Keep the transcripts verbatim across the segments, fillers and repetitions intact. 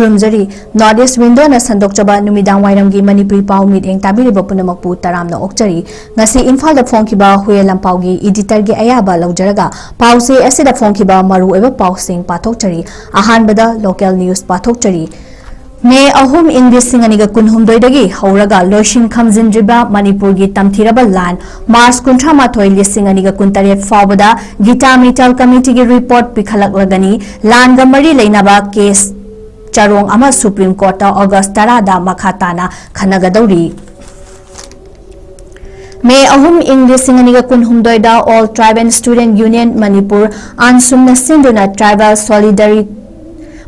ꯈꯨꯔꯨꯝꯖꯔꯤ꯫ North East Window ꯅ ꯁꯟꯗꯣꯛꯆꯕ ꯅꯨꯃꯤꯗꯥꯡ ꯋꯥꯏꯔꯝꯒꯤ ꯃꯅꯤꯄꯨꯔꯤ ꯄꯥꯎ ꯃꯤꯠꯌꯦꯡ ꯇꯥꯕꯤꯔꯤꯕ ꯄꯨꯝꯅꯃꯛꯄꯨ ꯇꯔꯥꯝꯅ ꯑꯣꯛꯆꯔꯤ꯫ ꯉꯁꯤ ꯏꯝꯐꯥꯜꯗ ꯐꯣꯡꯈꯤꯕ ꯍꯨꯌꯦꯟ ꯂꯥꯟꯄꯥꯎꯒꯤ editor ꯒꯤ ꯑꯌꯥꯕ ꯂꯧꯖꯔꯒ ꯄꯥꯎꯆꯦ ꯑꯁꯤꯗ ꯐꯣꯡꯈꯤꯕ ꯃꯔꯨꯑꯣꯏꯕ ꯄꯥꯎꯁꯤꯡ ꯄꯥꯊꯣꯛꯆꯔꯤ꯫ ꯑꯍꯥꯟꯕꯗ local news ꯄꯥꯊꯣꯛꯆꯔꯤ꯫ ꯃꯦ ꯑꯍꯨꯝ ꯏꯪ ꯂꯤꯁꯤꯡ ꯑꯅꯤꯒ ꯀꯨꯟꯍꯨꯝꯗꯣꯏꯗꯒꯤ ꯍꯧꯔꯒ ꯂꯣꯏꯁꯤꯟ ꯈꯝꯖꯤꯟꯗ꯭ꯔꯤꯕ ꯃꯅꯤꯄꯨꯔꯒꯤ ꯇꯝꯊꯤꯔꯕ ꯂꯥꯟ ꯃꯥꯔꯆ ꯀꯨꯟꯊ꯭ꯔꯥ ꯃꯥꯊꯣꯏ ꯂꯤꯁꯤꯡ ꯑꯅꯤꯒ ꯀꯨꯟꯇꯔꯦꯠ ꯐꯥꯎꯕꯗ ꯒꯤꯇꯥ ꯃꯤꯇꯜ ꯀꯃꯤꯇꯤꯒꯤ report ꯄꯤꯈꯠꯂꯛꯂꯒꯅꯤ꯫ ꯂꯥꯟꯒ ꯃꯔꯤ ꯂꯩꯅꯕ case ꯆꯔꯣꯡ ꯑꯃ Supreme Court ꯇ August ꯇꯔꯥꯗ ꯃꯈꯥ ꯇꯥꯅ ꯈꯟꯅꯒꯗꯧꯔꯤ꯫ ꯃꯦ ꯑꯍꯨꯝ ꯏꯪ ꯂꯤꯁꯤꯡ ꯑꯅꯤꯒ ꯀꯨꯟꯍꯨꯝꯗꯣꯏꯗ All Tribe and Student Union Manipur, ANSUM ꯅ ꯁꯤꯟꯗꯨꯅ Tribal Solidarity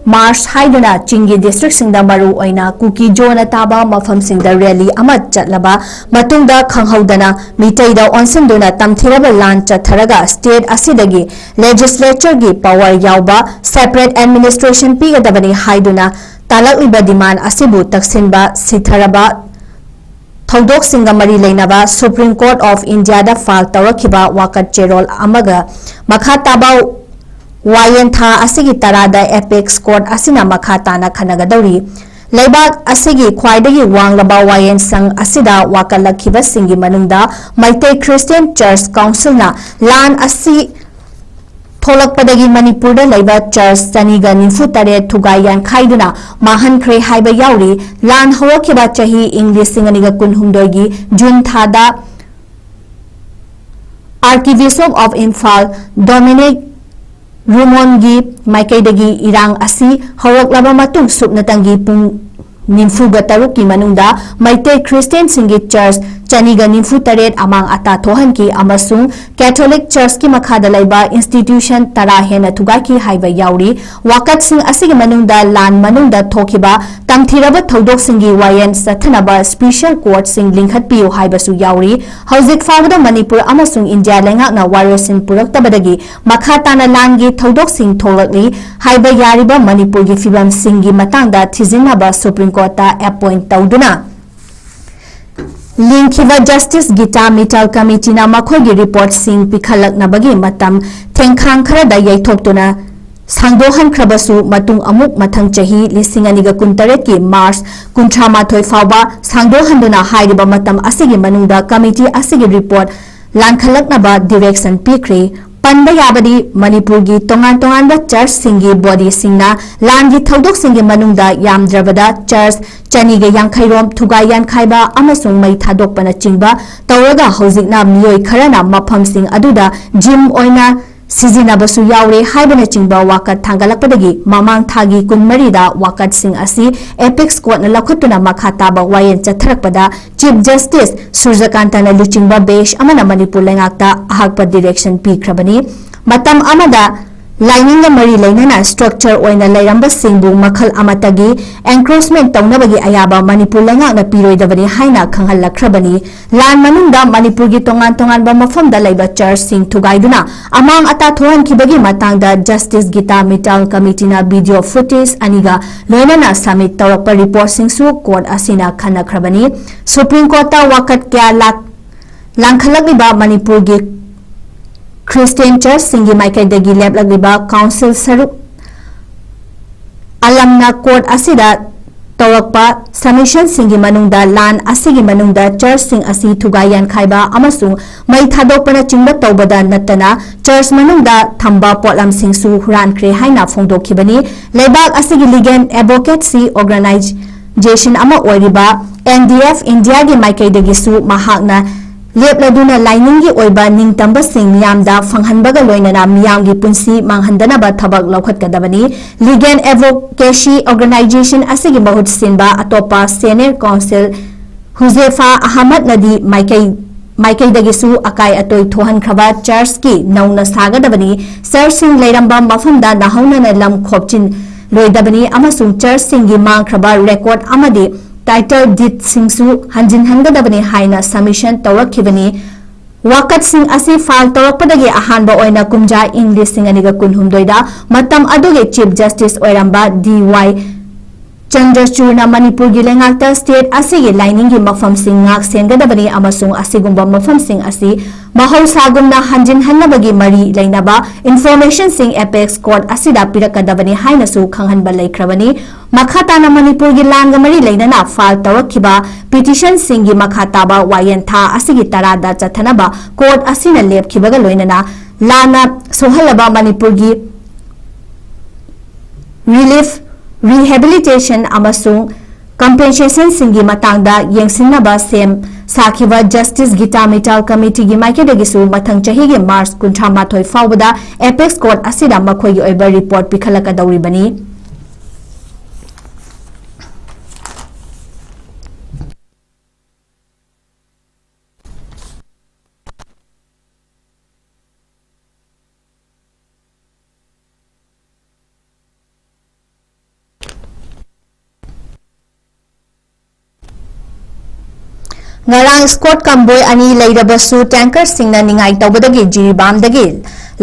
March ꯍꯥꯏꯗꯨꯅ ꯆꯤꯡꯒꯤ district ꯁꯤꯡꯗ, ꯃꯔꯨ ꯑꯣꯏꯅ ꯀꯨꯀꯤ ꯖꯣꯅ ꯇꯥꯕ ꯃꯐꯝꯁꯤꯡꯗ rally ꯑꯃ ꯆꯠꯂꯕ ꯃꯇꯨꯡꯗ, ꯈꯪꯍꯧꯗꯅ ꯃꯤꯇꯩꯗ ꯑꯣꯟꯁꯤꯟꯗꯨꯅ ꯇꯝꯊꯤꯔꯕ ꯂꯥꯟ ꯆꯠꯊꯔꯒ state ꯑꯁꯤꯗꯒꯤ legislature ꯒꯤ power ꯌꯥꯎꯕ separate administration ꯄꯤꯒꯗꯕꯅꯤ ꯍꯥꯏꯗꯨꯅ ꯇꯥꯂꯛꯂꯤꯕ demand ꯑꯁꯤꯕꯨ ꯇꯛꯁꯤꯟꯕ ꯁꯤꯊꯔꯕ ꯊꯧꯗꯣꯛꯁꯤꯡꯒ ꯃꯔꯤ ꯂꯩꯅꯕ Supreme Court of India the file ꯇꯧꯔꯛꯈꯤꯕ ꯋꯥꯀꯠ ꯆꯦꯔꯣꯜ ꯑꯃꯒ ꯃꯈꯥ ꯇꯥꯕ ꯋꯥꯌꯦꯟ ꯊꯥ ꯑꯁꯤꯒꯤ ꯇꯔꯥꯗ Apex Court ꯑꯁꯤꯅ ꯃꯈꯥ ꯇꯥꯅ ꯈꯟꯅꯒꯗꯧꯔꯤ꯫ ꯂꯩꯕꯥꯛ ꯑꯁꯤꯒꯤ ꯈ꯭ꯋꯥꯏꯗꯒꯤ ꯋꯥꯡꯂꯕ ꯋꯥꯌꯦꯟ ꯁꯪ ꯑꯁꯤꯗ ꯋꯥꯀꯠꯂꯛꯈꯤꯕꯁꯤꯡꯒꯤ ꯃꯅꯨꯡꯗ ꯃꯩꯇꯩ Christian Church Council ꯅ ꯂꯥꯟ ꯑꯁꯤ ꯊꯣꯛꯂꯛꯄꯗꯒꯤ ꯃꯅꯤꯄꯨꯔꯗ ꯂꯩꯕ church ꯆꯅꯤꯒ ꯅꯤꯐꯨ ꯇꯔꯦꯠ ꯊꯨꯒꯥꯏ ꯌꯥꯟꯈꯥꯏꯗꯨꯅ ꯃꯥꯡꯍꯟꯈ꯭ꯔꯦ ꯍꯥꯏꯕ ꯌꯥꯎꯔꯤ꯫ ꯂꯥꯟ ꯍꯧꯔꯛꯈꯤꯕ ꯆꯍꯤ ꯏꯪ ꯂꯤꯁꯤꯡ ꯑꯅꯤꯒ ꯀꯨꯟꯍꯨꯝꯗꯣꯏꯒꯤ June ꯊꯥꯗ Archbishop of Imphal Dominic Rumon ꯒꯤ ꯃꯥꯏꯀꯩꯗꯒꯤ ꯏꯔꯥꯡ ꯑꯁꯤ ꯍꯧꯔꯛꯂꯕ ꯃꯇꯨꯡ, ꯁꯨꯞꯅꯇꯪꯒꯤ ꯄꯨꯡ ꯅꯤꯐꯨꯒ ꯇꯔꯨꯛꯀꯤ ꯃꯅꯨꯡꯗ ꯃꯩꯇꯩ Christian ꯁꯤꯡꯒꯤ church ꯆꯅꯤꯒ ꯅꯤꯐꯨ ꯇꯔꯦꯠ ꯑꯃꯥꯡ ꯑꯇꯥ ꯊꯣꯛꯍꯟꯈꯤ ꯑꯃꯁꯨꯡ Catholic Church ꯀꯤ ꯃꯈꯥꯗ ꯂꯩꯕ institution ꯇꯔꯥ ꯍꯦꯟꯅ ꯊꯨꯒꯥꯏꯈꯤ ꯍꯥꯏꯕ ꯌꯥꯎꯔꯤ꯫ ꯋꯥꯀꯠꯁꯤꯡ ꯑꯁꯤꯒꯤ ꯃꯅꯨꯡꯗ ꯂꯥꯟ ꯃꯅꯨꯡꯗ ꯊꯣꯛꯈꯤꯕ ꯇꯝꯊꯤꯔꯕ ꯊꯧꯗꯣꯛꯁꯤꯡꯒꯤ ꯋꯥꯌꯦꯜ ꯆꯠꯊꯅꯕ special court ꯁꯤꯡ ꯂꯤꯡꯈꯠꯄꯤꯌꯨ ꯍꯥꯏꯕꯁꯨ ꯌꯥꯎꯔꯤ꯫ ꯍꯧꯖꯤꯛ ꯐꯥꯎꯕꯗ ꯃꯅꯤꯄꯨꯔ ꯑꯃꯁꯨꯡ ꯏꯟꯗꯤꯌꯥ ꯂꯩꯉꯥꯛꯅ ꯋꯥꯔꯣꯏꯁꯤꯟ ꯄꯨꯔꯛꯇꯕꯗꯒꯤ ꯃꯈꯥ ꯇꯥꯅ ꯂꯥꯟꯒꯤ ꯊꯧꯗꯣꯛꯁꯤꯡ ꯊꯣꯛꯂꯛꯂꯤ ꯍꯥꯏꯕ ꯌꯥꯔꯤꯕ ꯃꯅꯤꯄꯨꯔꯒꯤ ꯐꯤꯕꯝꯁꯤꯡꯒꯤ ꯃꯇꯥꯡꯗ ꯊꯤꯖꯤꯟꯅꯕ Supreme Court ꯇ appoint ꯇꯧꯗꯨꯅ ꯂꯤꯡꯈꯤꯕ Justice ꯒꯤꯇꯥ ꯃꯤꯇꯜ ꯀꯃꯤꯇꯤꯅ ꯃꯈꯣꯏꯒꯤ report ꯁꯤꯡ ꯄꯤꯈꯠꯂꯛꯅꯕꯒꯤ ꯃꯇꯝ ꯊꯦꯡꯈꯥꯡ ꯈꯔꯗ ꯌꯩꯊꯣꯛꯇꯨꯅ ꯁꯥꯡꯗꯣꯛꯍꯟꯈ꯭ꯔꯕꯁꯨ, ꯃꯇꯨꯡ ꯑꯃꯨꯛ ꯃꯊꯪ ꯆꯍꯤ ꯂꯤꯁꯤꯡ ꯑꯅꯤꯒ ꯀꯨꯟꯇꯔꯦꯠꯀꯤ ꯃꯥꯔꯆ ꯀꯨꯟꯊ꯭ꯔꯥ ꯃꯥꯊꯣꯏ ꯐꯥꯎꯕ ꯁꯥꯡꯗꯣꯛꯍꯟꯗꯨꯅ ꯍꯥꯏꯔꯤꯕ ꯃꯇꯝ ꯑꯁꯤꯒꯤ ꯃꯅꯨꯡꯗ ꯀꯃꯤꯇꯤ ꯑꯁꯤꯒꯤ ꯔꯤꯄꯣꯔꯠ ꯂꯥꯟꯈꯠꯂꯛꯅꯕ ꯗꯤꯔꯦꯛꯁꯟ ꯄꯤꯈ꯭ꯔꯦ꯫ ꯄꯟꯕ ꯌꯥꯕꯗꯤ, ꯃꯅꯤꯄꯨꯔꯒꯤ ꯇꯣꯉꯥꯟ ꯇꯣꯉꯥꯟꯕ ꯆꯔꯆꯁꯤꯡꯒꯤ ꯕꯣꯗꯤꯁꯤꯡꯅ ꯂꯥꯟꯒꯤ ꯊꯧꯗꯣꯛꯁꯤꯡꯒꯤ ꯃꯅꯨꯡꯗ ꯌꯥꯝꯗ꯭ꯔꯕꯗ ꯆꯔꯆ ꯆꯅꯤꯒ ꯌꯥꯡꯈꯩ ꯔꯣꯝ ꯊꯨꯒꯥꯏ ꯌꯥꯟꯈꯥꯏꯕ ꯑꯃꯁꯨꯡ ꯃꯩ ꯊꯥꯗꯣꯛꯄꯅꯆꯤꯡꯕ ꯇꯧꯔꯒ, ꯍꯧꯖꯤꯛꯅ ꯃꯤꯑꯣꯏ ꯈꯔꯅ ꯃꯐꯝꯁꯤꯡ ꯑꯗꯨꯗ ꯖꯤꯝ ꯑꯣꯏꯅ ꯁꯤꯖꯤꯟꯅꯕꯁꯨ ꯌꯥꯎꯔꯦ ꯍꯥꯏꯕꯅꯆꯤꯡꯕ ꯋꯥꯀꯠ ꯊꯥꯡꯒꯠꯂꯛꯄꯗꯒꯤ ꯃꯃꯥꯡ ꯊꯥꯒꯤ ꯀꯨꯟꯃꯔꯤꯗ ꯋꯥꯀꯠꯁꯤꯡ ꯑꯁꯤ ꯑꯦꯄꯦꯛꯁ ꯀꯣꯔꯠꯅ ꯂꯧꯈꯠꯇꯨꯅ ꯃꯈꯥ ꯇꯥꯕ ꯋꯥꯌꯦꯜ ꯆꯠꯊꯔꯛꯄꯗ ꯆꯤꯐ ꯖꯁꯇꯤꯁ ꯁꯨꯔꯖꯀꯥꯟꯇꯅ ꯂꯨꯆꯤꯡꯕ ꯕꯦꯟꯆ ꯑꯃꯅ ꯃꯅꯤꯄꯨꯔ ꯂꯩꯉꯥꯛꯇ ꯑꯍꯛꯄ ꯗꯤꯔꯦꯛꯁꯟ ꯄꯤꯈ꯭ꯔꯕꯅꯤ꯫ ꯃꯇꯝ ꯑꯃꯗ ꯂꯥꯏꯅꯤꯡꯒ ꯃꯔꯤ ꯂꯩꯅꯅ ꯁ꯭ꯇ꯭ꯔꯛꯆꯔ ꯑꯣꯏꯅ ꯂꯩꯔꯝꯕꯁꯤꯡꯕꯨ ꯃꯈꯜ ꯑꯃꯠꯇꯒꯤ ꯑꯦꯟꯀ꯭ꯔꯣꯆꯃꯦꯟꯠ ꯇꯧꯅꯕꯒꯤ ꯑꯌꯥꯕ ꯃꯅꯤꯄꯨꯔ ꯂꯩꯉꯥꯛꯅ ꯄꯤꯔꯣꯏꯗꯕꯅꯤ ꯍꯥꯏꯅ ꯈꯪꯍꯜꯂꯛꯈ꯭ꯔꯕꯅꯤ꯫ ꯂꯥꯟ ꯃꯅꯨꯡꯗ ꯃꯅꯤꯄꯨꯔꯒꯤ ꯇꯣꯉꯥꯟ ꯇꯣꯉꯥꯟꯕ ꯃꯐꯝꯗ ꯂꯩꯕ ꯆꯔꯆꯁꯤꯡ ꯊꯨꯒꯥꯏꯗꯨꯅ ꯑꯃꯥꯡ ꯑꯇꯥ ꯊꯣꯛꯍꯟꯈꯤꯕꯒꯤ ꯃꯇꯥꯡꯗ ꯖꯁꯇꯤꯁ ꯒꯤꯇꯥ ꯃꯤꯇꯜ ꯀꯃꯤꯇꯤꯅ ꯚꯤꯗꯤꯑꯣ ꯐꯨꯇꯦꯖ ꯑꯅꯤꯒ ꯂꯣꯏꯅꯅ ꯁꯕꯃꯤꯠ ꯇꯧꯔꯛꯄ ꯔꯤꯄꯣꯔꯠꯁꯤꯡꯁꯨ ꯀꯣꯔꯠ ꯑꯁꯤꯅ ꯈꯟꯅꯈ꯭ꯔꯕꯅꯤ꯫ ꯁꯨꯄ꯭ꯔꯤꯝ ꯀꯣꯔꯠꯇ ꯋꯥꯀꯠ ꯀꯌꯥ ꯂꯥꯛ-, ꯂꯥꯡꯈꯠꯂꯛꯂꯤꯕ ꯃꯅꯤꯄꯨꯔꯒꯤ ꯈ꯭ꯔꯤꯁꯇꯤꯌꯥꯟ ꯆꯔꯆꯁꯤꯡꯒꯤ ꯃꯥꯏꯀꯩꯗꯒꯤ ꯂꯦꯞꯂꯛꯂꯤꯕ ꯀꯥꯎꯟꯁꯤꯜ ꯁꯔꯨꯛ ꯑꯂꯝꯅ ꯀꯣꯔꯠ ꯑꯁꯤꯗ ꯇꯧꯔꯛꯄ ꯁꯕꯃꯤꯁꯟꯁꯤꯡꯒꯤ ꯃꯅꯨꯡꯗ ꯂꯥꯟ ꯑꯁꯤꯒꯤ ꯃꯅꯨꯡꯗ ꯆꯔꯆꯁꯤꯡ ꯑꯁꯤ ꯊꯨꯒꯥꯏ ꯌꯥꯟꯈꯥꯏꯕ ꯑꯃꯁꯨꯡ ꯃꯩ ꯊꯥꯗꯣꯛꯄꯅꯆꯤꯡꯕ ꯇꯧꯕꯗ ꯅꯠꯇꯅ, ꯆꯔꯆ ꯃꯅꯨꯡꯗ ꯊꯝꯕ ꯄꯣꯠꯂꯝꯁꯤꯡꯁꯨ ꯍꯨꯔꯥꯟꯈ꯭ꯔꯦ ꯍꯥꯏꯅ ꯐꯣꯡꯗꯣꯛꯈꯤꯕꯅꯤ꯫ ꯂꯩꯕꯥꯛ ꯑꯁꯤꯒꯤ ꯂꯤꯒꯦꯜ ꯑꯦꯗꯚꯣꯀꯦꯠꯁꯤ ꯑꯣꯔꯒꯅꯥꯏꯖꯦꯁꯟ ꯑꯃ ꯑꯣꯏꯔꯤꯕ ꯑꯦꯟ ꯗꯤ ꯑꯦꯐ ꯏꯟꯗꯤꯌꯥꯒꯤ ꯃꯥꯏꯀꯩꯗꯒꯤꯁꯨ ꯃꯍꯥꯛꯅ ꯂꯦꯞꯂꯗꯨꯅ ꯂꯥꯏꯅꯤꯡꯒꯤ ꯑꯣꯏꯕ ꯅꯤꯡꯇꯝꯕꯁꯤꯡ ꯃꯤꯌꯥꯝꯗ ꯐꯪꯍꯟꯕꯒ ꯂꯣꯏꯅꯅ ꯃꯤꯌꯥꯝꯒꯤ ꯄꯨꯟꯁꯤ ꯃꯥꯡꯍꯟꯗꯅꯕ ꯊꯕꯛ ꯂꯧꯈꯠꯀꯗꯕꯅꯤ꯫ ꯂꯤꯒꯦꯜ ꯑꯦꯗꯚꯣꯀꯦꯁꯤ ꯑꯣꯔꯒꯅꯥꯏꯖꯦꯁꯟ ꯑꯁꯤꯒꯤ ꯃꯍꯨꯠ ꯁꯤꯟꯕ ꯑꯇꯣꯞꯄ ꯁꯦꯅꯤꯌꯔ ꯀꯥꯎꯟꯁꯤꯜ ꯍꯨꯖꯦꯐꯥ ꯑꯍꯃꯗꯅꯗꯤ ꯃꯥꯏꯀꯩ, ꯃꯥꯏꯀꯩꯗꯒꯤꯁꯨ ꯑꯀꯥꯏ ꯑꯇꯣꯏ ꯊꯣꯛꯍꯟꯈ꯭ꯔꯕ ꯆꯔꯆꯀꯤ ꯅꯧꯅ ꯁꯥꯒꯗꯕꯅꯤ꯫ ꯆꯔꯆꯁꯤꯡ ꯂꯩꯔꯝꯕ ꯃꯐꯝꯗ ꯅꯧꯍꯧꯅꯅ ꯂꯝ ꯈꯣꯞꯆꯤꯟꯂꯣꯏꯗꯕꯅꯤ ꯑꯃꯁꯨꯡ ꯆꯔꯆꯁꯤꯡꯒꯤ ꯃꯥꯡꯈ꯭ꯔꯕ ꯔꯦꯀꯣꯔꯗ ꯑꯃꯗꯤ ꯇꯥꯏꯇꯜ ꯗꯤꯗꯁꯤꯡꯁꯨ ꯍꯟꯖꯤꯟꯍꯟꯒꯗꯕꯅꯤ ꯍꯥꯏꯅ ꯁꯕꯃꯤꯁꯟ ꯇꯧꯔꯛꯈꯤꯕꯅꯤ꯫ ꯋꯥꯀꯠꯁꯤꯡ ꯑꯁꯤ ꯐꯥꯏꯜ ꯇꯧꯔꯛꯄꯗꯒꯤ ꯑꯍꯥꯟꯕ ꯑꯣꯏꯅ ꯀꯨꯝꯖꯥ ꯏꯪ ꯂꯤꯁꯤꯡ ꯑꯅꯤꯒ ꯀꯨꯟꯍꯨꯝꯗꯣꯏꯗ ꯃꯇꯝ ꯑꯗꯨꯒꯤ ꯆꯤꯐ ꯖꯁꯇꯤꯁ ꯑꯣꯏꯔꯝꯕ ꯗꯤ ꯋꯥꯏ ꯆꯟꯗ꯭ꯔꯆꯨꯔꯅ ꯃꯅꯤꯄꯨꯔꯒꯤ ꯂꯩꯉꯥꯛꯇ state ꯑꯁꯤꯒꯤ ꯂꯥꯏꯅꯤꯡꯒꯤ ꯃꯐꯝꯁꯤꯡ ꯉꯥꯛ ꯁꯦꯟꯒꯗꯕꯅꯤ ꯑꯃꯁꯨꯡ ꯑꯁꯤꯒꯨꯝꯕ ꯃꯐꯝꯁꯤꯡ ꯑꯁꯤ ꯃꯍꯧꯁꯥꯒꯨꯝꯅ ꯍꯟꯖꯤꯟꯍꯟꯅꯕꯒꯤ ꯃꯔꯤ ꯂꯩꯅꯕ informationꯁꯤꯡ apex court ꯑꯁꯤꯗ ꯄꯤꯔꯛꯀꯗꯕꯅꯤ ꯍꯥꯏꯅꯁꯨ ꯈꯪꯍꯟꯕ ꯂꯩꯈ꯭ꯔꯕꯅꯤ꯫ ꯃꯈꯥ ꯇꯥꯅ ꯃꯅꯤꯄꯨꯔꯒꯤ ꯂꯥꯟꯒ ꯃꯔꯤ ꯂꯩꯅꯅ file ꯇꯧꯔꯛꯈꯤꯕ petitionꯁꯤꯡꯒꯤ ꯃꯈꯥ ꯇꯥꯕ ꯋꯥꯌꯦꯟ ꯊꯥ ꯑꯁꯤꯒꯤ ꯇꯔꯥꯗ ꯆꯠꯊꯅꯕ court ꯑꯁꯤꯅ ꯂꯦꯞꯈꯤꯕꯒ ꯂꯣꯏꯅꯅ ꯂꯥꯟꯅ ꯁꯣꯛꯍꯜꯂꯕ ꯃꯅꯤꯄꯨꯔꯒꯤ relief, rehabilitation ꯑꯃꯁꯨꯡ compensationꯁꯤꯡꯒꯤ ꯃꯇꯥꯡꯗ ꯌꯦꯡꯁꯤꯟꯅꯕ ꯁꯦꯝ ꯁꯥꯈꯤꯕ Justice Geeta Mittal Committeeꯒꯤ ꯃꯥꯏꯀꯩꯗꯒꯤꯁꯨ ꯃꯊꯪ ꯆꯍꯤꯒꯤ March ꯀꯨꯟꯊ꯭ꯔꯥ ꯃꯥꯊꯣꯏ ꯐꯥꯎꯕꯗ apex court ꯑꯁꯤꯗ ꯃꯈꯣꯏꯒꯤ ꯑꯣꯏꯕ report ꯄꯤꯈꯠꯂꯛꯀꯗꯧꯔꯤꯕꯅꯤ꯫ ꯉꯔꯥꯡ escort convoy ꯑꯅꯤ ꯂꯩꯔꯕꯁꯨ tankerꯁꯤꯡꯅ ꯅꯤꯡꯉꯥꯏ ꯇꯧꯕꯗꯒꯤ ꯖꯤꯔꯤꯕꯥꯝꯗꯒꯤ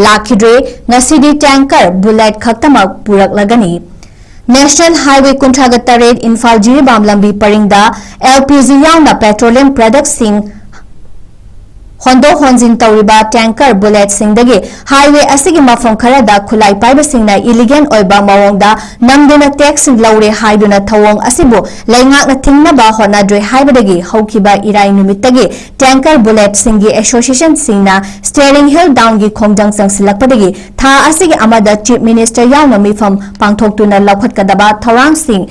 ꯂꯥꯛꯈꯤꯗ꯭ꯔꯦ꯫ ꯉꯁꯤꯗꯤ tanker bullet ꯈꯛꯇꯃꯛ ꯄꯨꯔꯛꯂꯒꯅꯤ꯫ National Highway ꯀꯨꯟꯊ꯭ꯔꯥꯒ ꯇꯔꯦꯠ ꯏꯝꯐꯥꯜ ꯖꯤꯔꯤꯕꯥꯝ ꯂꯝꯕꯤ ꯄꯔꯤꯡꯗ LPG ꯌꯥꯎꯅ petroleum productꯁꯤꯡ ꯍꯣꯟꯗꯣꯛ ꯍꯣꯟꯖꯤꯟ ꯇꯧꯔꯤꯕ tanker bulletꯁꯤꯡꯗꯒꯤ highway ꯑꯁꯤꯒꯤ ꯃꯐꯝ ꯈꯔꯗ ꯈꯨꯠꯂꯥꯏ ꯄꯥꯏꯕꯁꯤꯡꯅ illegal ꯑꯣꯏꯕ ꯃꯑꯣꯡꯗ ꯅꯝꯗꯨꯅ tax ꯂꯧꯔꯦ ꯍꯥꯏꯗꯨꯅ ꯊꯧꯑꯣꯡ ꯑꯁꯤꯕꯨ ꯂꯩꯉꯥꯛꯅ ꯊꯤꯡꯅꯕ ꯍꯣꯠꯅꯗ꯭ꯔꯦ ꯍꯥꯏꯕꯗꯒꯤ ꯍꯧꯈꯤꯕ ꯏꯔꯥꯏ ꯅꯨꯃꯤꯠꯇꯒꯤ tanker bulletꯁꯤꯡꯒꯤ associationꯁꯤꯡꯅ Sterling Hill Downgꯒꯤ ꯈꯣꯡꯖꯪ ꯆꯪꯁꯤꯜꯂꯛꯄꯗꯒꯤ ꯊꯥ ꯑꯁꯤꯒꯤ ꯑꯃꯗ Chief Minister ꯌꯥꯎꯅ ꯃꯤꯐꯝ ꯄꯥꯡꯊꯣꯛꯇꯨꯅ ꯂꯧꯈꯠꯀꯗꯕ ꯊꯧꯔꯥꯡꯁꯤꯡ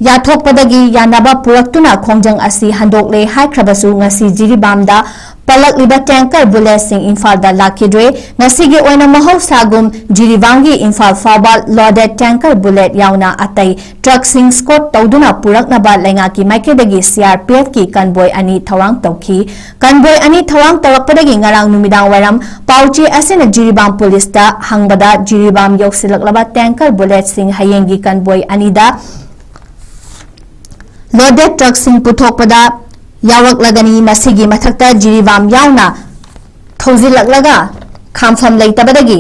ꯌꯥꯊꯣꯛꯄꯗꯒꯤ ꯌꯥꯅꯕ ꯄꯨꯔꯛꯇꯨꯅ ꯈꯣꯡꯖꯪ ꯑꯁꯤ ꯍꯟꯗꯣꯛꯂꯦ ꯍꯥꯏꯈ꯭ꯔꯕꯁꯨ ꯉꯁꯤ ꯖꯤꯔꯤꯕꯥꯝꯗ ꯄꯜꯂꯛꯂꯤꯕ tanker bulletꯁꯤꯡ ꯏꯝꯐꯥꯜꯗ ꯂꯥꯛꯈꯤꯗ꯭ꯔꯦ꯫ ꯉꯁꯤꯒꯤ ꯑꯣꯏꯅ ꯃꯍꯧꯁꯥꯒꯨꯝ ꯖꯤꯔꯤꯕꯥꯝꯒꯤ ꯏꯝꯐꯥꯜ ꯐꯥꯎꯕ loaded tanker bullet ꯌꯥꯎꯅ ꯑꯇꯩ truckꯁꯤꯡ escort ꯇꯧꯗꯨꯅ ꯄꯨꯔꯛꯅꯕ ꯂꯩꯉꯥꯛꯀꯤ ꯃꯥꯏꯀꯩꯗꯒꯤ CRPFꯀꯤ convoy ꯑꯅꯤ ꯊꯧꯔꯥꯡ ꯇꯧꯈꯤ꯫ Convoy ꯑꯅꯤ ꯊꯧꯔꯥꯡ ꯇꯧꯔꯛꯄꯗꯒꯤ ꯉꯔꯥꯡ ꯅꯨꯃꯤꯗꯥꯡ ꯋꯥꯏꯔꯝ ꯄꯥꯎꯆꯦ ꯑꯁꯤꯅ ꯖꯤꯔꯤꯕꯥꯝ ꯄꯨꯂꯤꯁꯇ ꯍꯪꯕꯗ ꯖꯤꯔꯤꯕꯥꯝ ꯌꯧꯁꯤꯜꯂꯛꯂꯕ tanker bulletꯁꯤꯡ ꯍꯌꯦꯡꯒꯤ convoy ꯑꯅꯤꯗ loaded truckꯁꯤꯡ ꯄꯨꯊꯣꯛꯄꯗ ꯌꯥꯎꯔꯛꯂꯒꯅꯤ꯫ ꯃꯁꯤꯒꯤ ꯃꯊꯛꯇ ꯖꯤꯔꯤꯕꯥꯝ ꯌꯥꯎꯅ ꯊꯧꯖꯤꯜꯂꯛꯂꯒ ꯈꯥꯝꯐꯝ ꯂꯩꯇꯕꯗꯒꯤ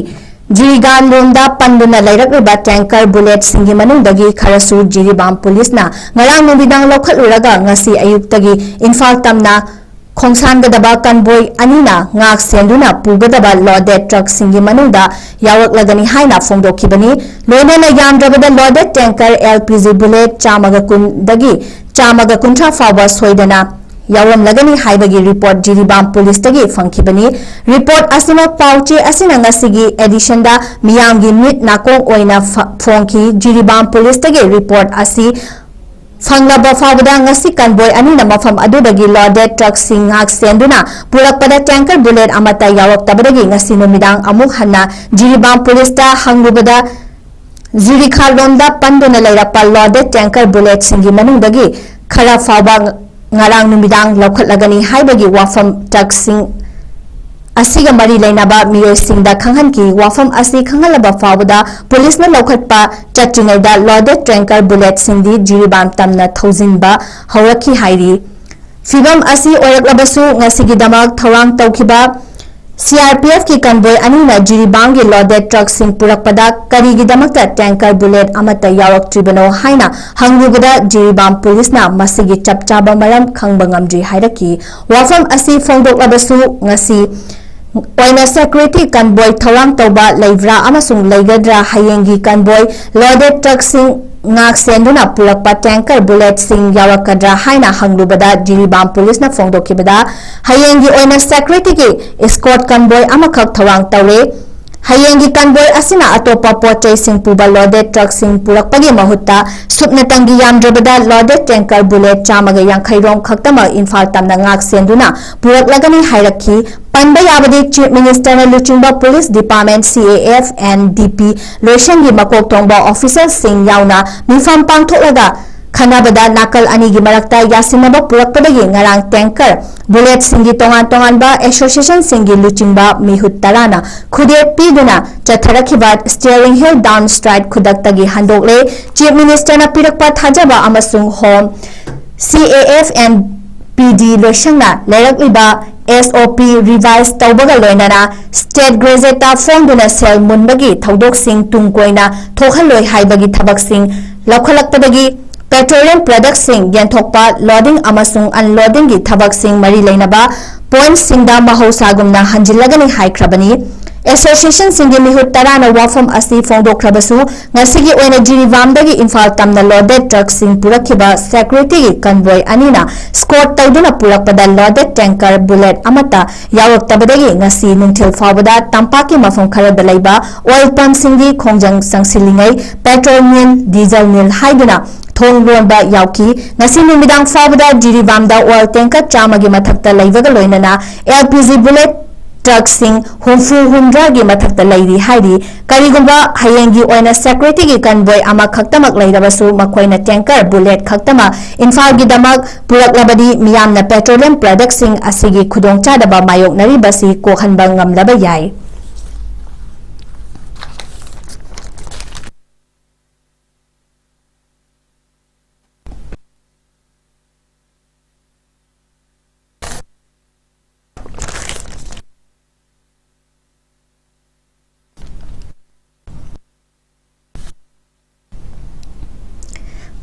ꯖꯤꯔꯤꯒꯥꯟ ꯂꯣꯝꯗ ꯄꯟꯗꯨꯅ ꯂꯩꯔꯛꯂꯤꯕ tanker bulletꯁꯤꯡꯒꯤ ꯃꯅꯨꯡꯗꯒꯤ ꯈꯔꯁꯨ ꯖꯤꯔꯤꯕꯥꯝ ꯄꯨꯂꯤꯁꯅ ꯉꯔꯥꯡ ꯅꯨꯃꯤꯗꯥꯡ ꯂꯧꯈꯠꯂꯨꯔꯒ ꯉꯁꯤ ꯑꯌꯨꯛꯇꯒꯤ ꯏꯝꯐꯥꯜ ꯇꯝꯅ ꯈꯣꯡꯁꯥꯟꯒꯗꯕ convoy ꯑꯅꯤꯅ ꯉꯥꯛ ꯁꯦꯟꯗꯨꯅ ꯄꯨꯒꯗꯕ loaded truckꯁꯤꯡꯒꯤ ꯃꯅꯨꯡꯗ ꯌꯥꯎꯔꯛꯂꯒꯅꯤ ꯍꯥꯏꯅ ꯐꯣꯡꯗꯣꯛꯈꯤꯕꯅꯤ꯫ ꯂꯣꯏꯅꯅ ꯌꯥꯝꯗ꯭ꯔꯕꯗ loaded tanker L P G bullet ꯆꯥꯝꯃꯒ ꯀꯨꯟꯗꯒꯤ ꯆꯥꯝꯃꯒ ꯀꯨꯟꯊ꯭ꯔꯥ ꯐꯥꯎꯕ ꯁꯣꯏꯗꯅ ꯌꯥꯎꯔꯝꯂꯒꯅꯤ ꯍꯥꯏꯕꯒꯤ report ꯖꯤꯔꯤꯕꯥꯝ ꯄꯨꯂꯤꯁꯇꯒꯤ ꯐꯪꯈꯤꯕꯅꯤ꯫ Report ꯑꯁꯤꯃꯛ ꯄꯥꯎ ꯆꯦ ꯑꯁꯤꯅ ꯉꯁꯤꯒꯤ editionꯗ ꯃꯤꯌꯥꯝꯒꯤ ꯃꯤꯠ ꯅꯥꯀꯣꯡ ꯑꯣꯏꯅ ꯐ-, ꯐꯣꯡꯈꯤ꯫ ꯖꯤꯔꯤꯕꯥꯝ ꯄꯨꯂꯤꯁꯇꯒꯤ report ꯑꯁꯤ ꯐꯪꯂꯕ ꯐꯥꯎꯕꯗ ꯉꯁꯤ convoy ꯑꯅꯤꯅ ꯃꯐꯝ ꯑꯗꯨꯗꯒꯤ loaded truckꯁꯤꯡ ꯉꯥꯛ ꯁꯦꯟꯗꯨꯅ ꯄꯨꯔꯛꯄꯗ tanker bullet ꯑꯃꯠꯇ ꯌꯥꯎꯔꯛꯇꯕꯗꯒꯤ ꯉꯁꯤ ꯅꯨꯃꯤꯗꯥꯡ ꯑꯃꯨꯛ ꯍꯟꯅ ꯖꯤꯔꯤꯕꯥꯝ ꯄꯨꯂꯤꯁꯇ ꯍꯪꯂꯨꯕꯗ ꯖꯤꯔꯤꯈꯥ ꯂꯣꯝꯗ ꯄꯟꯗꯨꯅ ꯂꯩꯔꯛꯄ loaded tanker bulletꯁꯤꯡꯒꯤ ꯃꯅꯨꯡꯗꯒꯤ ꯈꯔ ꯐꯥꯎꯕ ꯉꯔꯥꯡ ꯅꯨꯃꯤꯗꯥꯡ ꯂꯧꯈꯠꯂꯒꯅꯤ ꯍꯥꯏꯕꯒꯤ ꯋꯥꯐꯝ truckꯁꯤꯡ ꯑꯁꯤꯒ ꯃꯔꯤ ꯂꯩꯅꯕ ꯃꯤꯑꯣꯏꯁꯤꯡꯗ ꯈꯪꯍꯟꯈꯤ꯫ ꯋꯥꯐꯝ ꯑꯁꯤ ꯈꯪꯍꯜꯂꯕ ꯐꯥꯎꯕꯗ ꯄꯨꯂꯤꯁꯅ ꯂꯧꯈꯠꯄ ꯆꯠꯇ꯭ꯔꯤꯉꯩꯗ loaded tanker bulletꯁꯤꯡꯗꯤ ꯖꯤꯔꯤꯕꯥꯝ ꯇꯝꯅ ꯊꯧꯖꯤꯟꯕ ꯍꯧꯔꯛꯈꯤ ꯍꯥꯏꯔꯤ꯫ ꯐꯤꯚꯝ ꯑꯁꯤ ꯑꯣꯏꯔꯛꯂꯕꯁꯨ ꯉꯁꯤꯒꯤꯗꯃꯛ ꯊꯧꯔꯥꯡ ꯇꯧꯈꯤꯕ C R P Fꯀꯤ convoy ꯑꯅꯤꯅ ꯖꯤꯔꯤꯕꯥꯝꯒꯤ loaded truckꯁꯤꯡ ꯄꯨꯔꯛꯄꯗ ꯀꯔꯤꯒꯤꯗꯃꯛꯇ tanker bullet ꯑꯃꯠꯇ ꯌꯥꯎꯔꯛꯇ꯭ꯔꯤꯕꯅꯣ ꯍꯥꯏꯅ ꯍꯪꯂꯨꯕꯗ ꯖꯤꯔꯤꯕꯥꯝ ꯄꯨꯂꯤꯁꯅ ꯃꯁꯤꯒꯤ ꯆꯞ ꯆꯥꯕ ꯃꯔꯝ ꯈꯪꯕ ꯉꯝꯗ꯭ꯔꯤ ꯍꯥꯏꯔꯛꯈꯤ꯫ ꯋꯥꯐꯝ ꯑꯁꯤ ꯐꯣꯡꯗꯣꯛꯂꯕꯁꯨ ꯉꯁꯤ ꯑꯣꯏꯅ security convoy ꯊꯧꯔꯥꯡ ꯇꯧꯕ ꯂꯩꯕ꯭ꯔꯥ ꯑꯃꯁꯨꯡ ꯂꯩꯒꯗ꯭ꯔꯥ? ꯍꯌꯦꯡꯒꯤ convoy loaded truckꯁꯤꯡ ꯉꯥꯛ ꯁꯦꯟꯗꯨꯅ ꯄꯨꯔꯛꯄ tanker bulletꯁꯤꯡ ꯌꯥꯎꯔꯛꯀꯗ꯭ꯔꯥ ꯍꯥꯏꯅ ꯍꯪꯂꯨꯕꯗ ꯖꯤꯔꯤꯕꯥꯝ ꯄꯨꯂꯤꯁꯅ ꯐꯣꯡꯗꯣꯛꯈꯤꯕꯗ ꯍꯌꯦꯡꯒꯤ ꯑꯣꯏꯅ securityꯒꯤ escort convoy ꯑꯃꯈꯛ ꯊꯧꯔꯥꯡ ꯇꯧꯔꯦ꯫ ꯍꯌꯦꯡꯒꯤ convoy ꯑꯁꯤꯅ ꯑꯇꯣꯞꯄ ꯄꯣꯠ ꯆꯩꯁꯤꯡ ꯄꯨꯕ loaded truckꯁꯤꯡ ꯄꯨꯔꯛꯄꯒꯤ ꯃꯍꯨꯠꯇ ꯁꯨꯞꯅꯇꯪꯒꯤ ꯌꯥꯝꯗ꯭ꯔꯕꯗ loaded tanker bullet ꯆꯥꯝꯃꯒ ꯌꯥꯡꯈꯩ ꯔꯣꯝ ꯈꯛꯇꯃꯛ ꯏꯝꯐꯥꯜ ꯇꯝꯅ ꯉꯥꯛ ꯁꯦꯟꯗꯨꯅ ꯄꯨꯔꯛꯂꯒꯅꯤ ꯍꯥꯏꯔꯛꯈꯤ꯫ ꯄꯟꯕ ꯌꯥꯕꯗꯤ Chief Ministerꯅ ꯂꯨꯆꯤꯡꯕ police department, C A F and D P ꯂꯣꯏꯁꯪꯒꯤ ꯃꯀꯣꯛ ꯊꯣꯡꯕ officialꯁꯤꯡ ꯌꯥꯎꯅ ꯃꯤꯐꯝ ꯄꯥꯡꯊꯣꯛꯂꯒ ꯈꯟꯅꯕꯗ ꯅꯥꯀꯜ ꯑꯅꯤꯒꯤ ꯃꯔꯛꯇ ꯌꯥꯁꯤꯟꯅꯕ ꯄꯨꯔꯛꯄꯗꯒꯤ ꯉꯔꯥꯡ tanker bulletꯁꯤꯡꯒꯤ ꯇꯣꯉꯥꯟ ꯇꯣꯉꯥꯟꯕ associationꯁꯤꯡꯒꯤ ꯂꯨꯆꯤꯡꯕ ꯃꯤꯍꯨꯠ ꯇꯔꯥꯅ ꯈꯨꯗꯦꯞ ꯄꯤꯗꯨꯅ ꯆꯠꯊꯔꯛꯈꯤꯕ steering wheel downstrike ꯈꯨꯗꯛꯇꯒꯤ ꯍꯟꯗꯣꯛꯂꯦ꯫ Chief Ministerꯅ ꯄꯤꯔꯛꯄ ꯊꯥꯖꯕ ꯑꯃꯁꯨꯡ Home, C A F and P D ꯂꯣꯏꯁꯪꯅ ꯂꯩꯔꯛꯂꯤꯕ S O P revise ꯇꯧꯕꯒ ꯂꯣꯏꯅꯅ state grazetꯇ ꯐꯣꯡꯗꯨꯅ ꯁꯦꯜ ꯃꯨꯟꯕꯒꯤ ꯊꯧꯗꯣꯛꯁꯤꯡ ꯇꯨꯡ ꯀꯣꯏꯅ ꯊꯣꯛꯍꯜꯂꯣꯏ ꯍꯥꯏꯕꯒꯤ ꯊꯕꯛꯁꯤꯡ ꯂꯧꯈꯠꯂꯛꯄꯗꯒꯤ petroleum productꯁꯤꯡ ꯌꯦꯟꯊꯣꯛꯄ, loading ꯑꯃꯁꯨꯡ unloadingꯒꯤ ꯊꯕꯛꯁꯤꯡ ꯃꯔꯤ ꯂꯩꯅꯕ pointꯁꯤꯡꯗ ꯃꯍꯧꯁꯥꯒꯨꯝꯅ ꯍꯟꯖꯤꯜꯂꯒꯅꯤ ꯍꯥꯏꯈ꯭ꯔꯕꯅꯤ꯫ Associationꯁꯤꯡꯒꯤ ꯃꯤꯍꯨꯠ ꯇꯔꯥꯅ ꯋꯥꯐꯝ ꯑꯁꯤ ꯐꯣꯡꯗꯣꯛꯈ꯭ꯔꯕꯁꯨ, ꯉꯁꯤꯒꯤ ꯑꯣꯏꯅ ꯖꯤꯔꯤꯕꯥꯝꯗꯒꯤ ꯏꯝꯐꯥꯜ ꯇꯝꯅ loaded truckꯁꯤꯡ ꯄꯨꯔꯛꯈꯤꯕ securityꯒꯤ convoy ꯑꯅꯤꯅ escort ꯇꯧꯗꯨꯅ ꯄꯨꯔꯛꯄꯗ loaded tanker bullet ꯑꯃꯠꯇ ꯌꯥꯎꯔꯛꯇꯕꯗꯒꯤ ꯉꯁꯤ ꯅꯨꯡꯊꯤꯜ ꯐꯥꯎꯕꯗ ꯇꯝꯄꯥꯛꯀꯤ ꯃꯐꯝ ꯈꯔꯗ ꯂꯩꯕ oil pumpꯁꯤꯡꯒꯤ ꯈꯣꯡꯖꯪ ꯆꯪꯁꯤꯜꯂꯤꯉꯩ petrol nil, diesel nil ꯍꯥꯏꯗꯨꯅ ꯊꯣꯡ ꯂꯣꯟꯕ ꯌꯥꯎꯈꯤ꯫ ꯉꯁꯤ ꯅꯨꯃꯤꯗꯥꯡ ꯐꯥꯎꯕꯗ ꯖꯤꯔꯤꯕꯥꯝꯗ oil tanker ꯆꯥꯝꯃꯒꯤ ꯃꯊꯛꯇ ꯂꯩꯕꯒ ꯂꯣꯏꯅꯅ L P G bullet truckꯁꯤꯡ ꯍꯨꯝꯐꯨ ꯍꯨꯝꯗ꯭ꯔꯥꯒꯤ ꯃꯊꯛꯇ ꯂꯩꯔꯤ ꯍꯥꯏꯔꯤ꯫ ꯀꯔꯤꯒꯨꯝꯕ ꯍꯌꯦꯡꯒꯤ ꯑꯣꯏꯅ securityꯒꯤ convoy ꯑꯃꯈꯛꯇꯃꯛ ꯂꯩꯔꯕꯁꯨ, ꯃꯈꯣꯏꯅ tanker bullet ꯈꯛꯇꯃꯛ ꯏꯝꯐꯥꯜꯒꯤꯗꯃꯛ ꯄꯨꯔꯛꯂꯕꯗꯤ, ꯃꯤꯌꯥꯝꯅ petroleum productꯁꯤꯡ ꯑꯁꯤꯒꯤ ꯈꯨꯗꯣꯡꯆꯥꯗꯕ ꯃꯥꯌꯣꯛꯅꯔꯤꯕꯁꯤ ꯀꯣꯛꯍꯟꯕ ꯉꯝꯂꯕ ꯌꯥꯏ꯫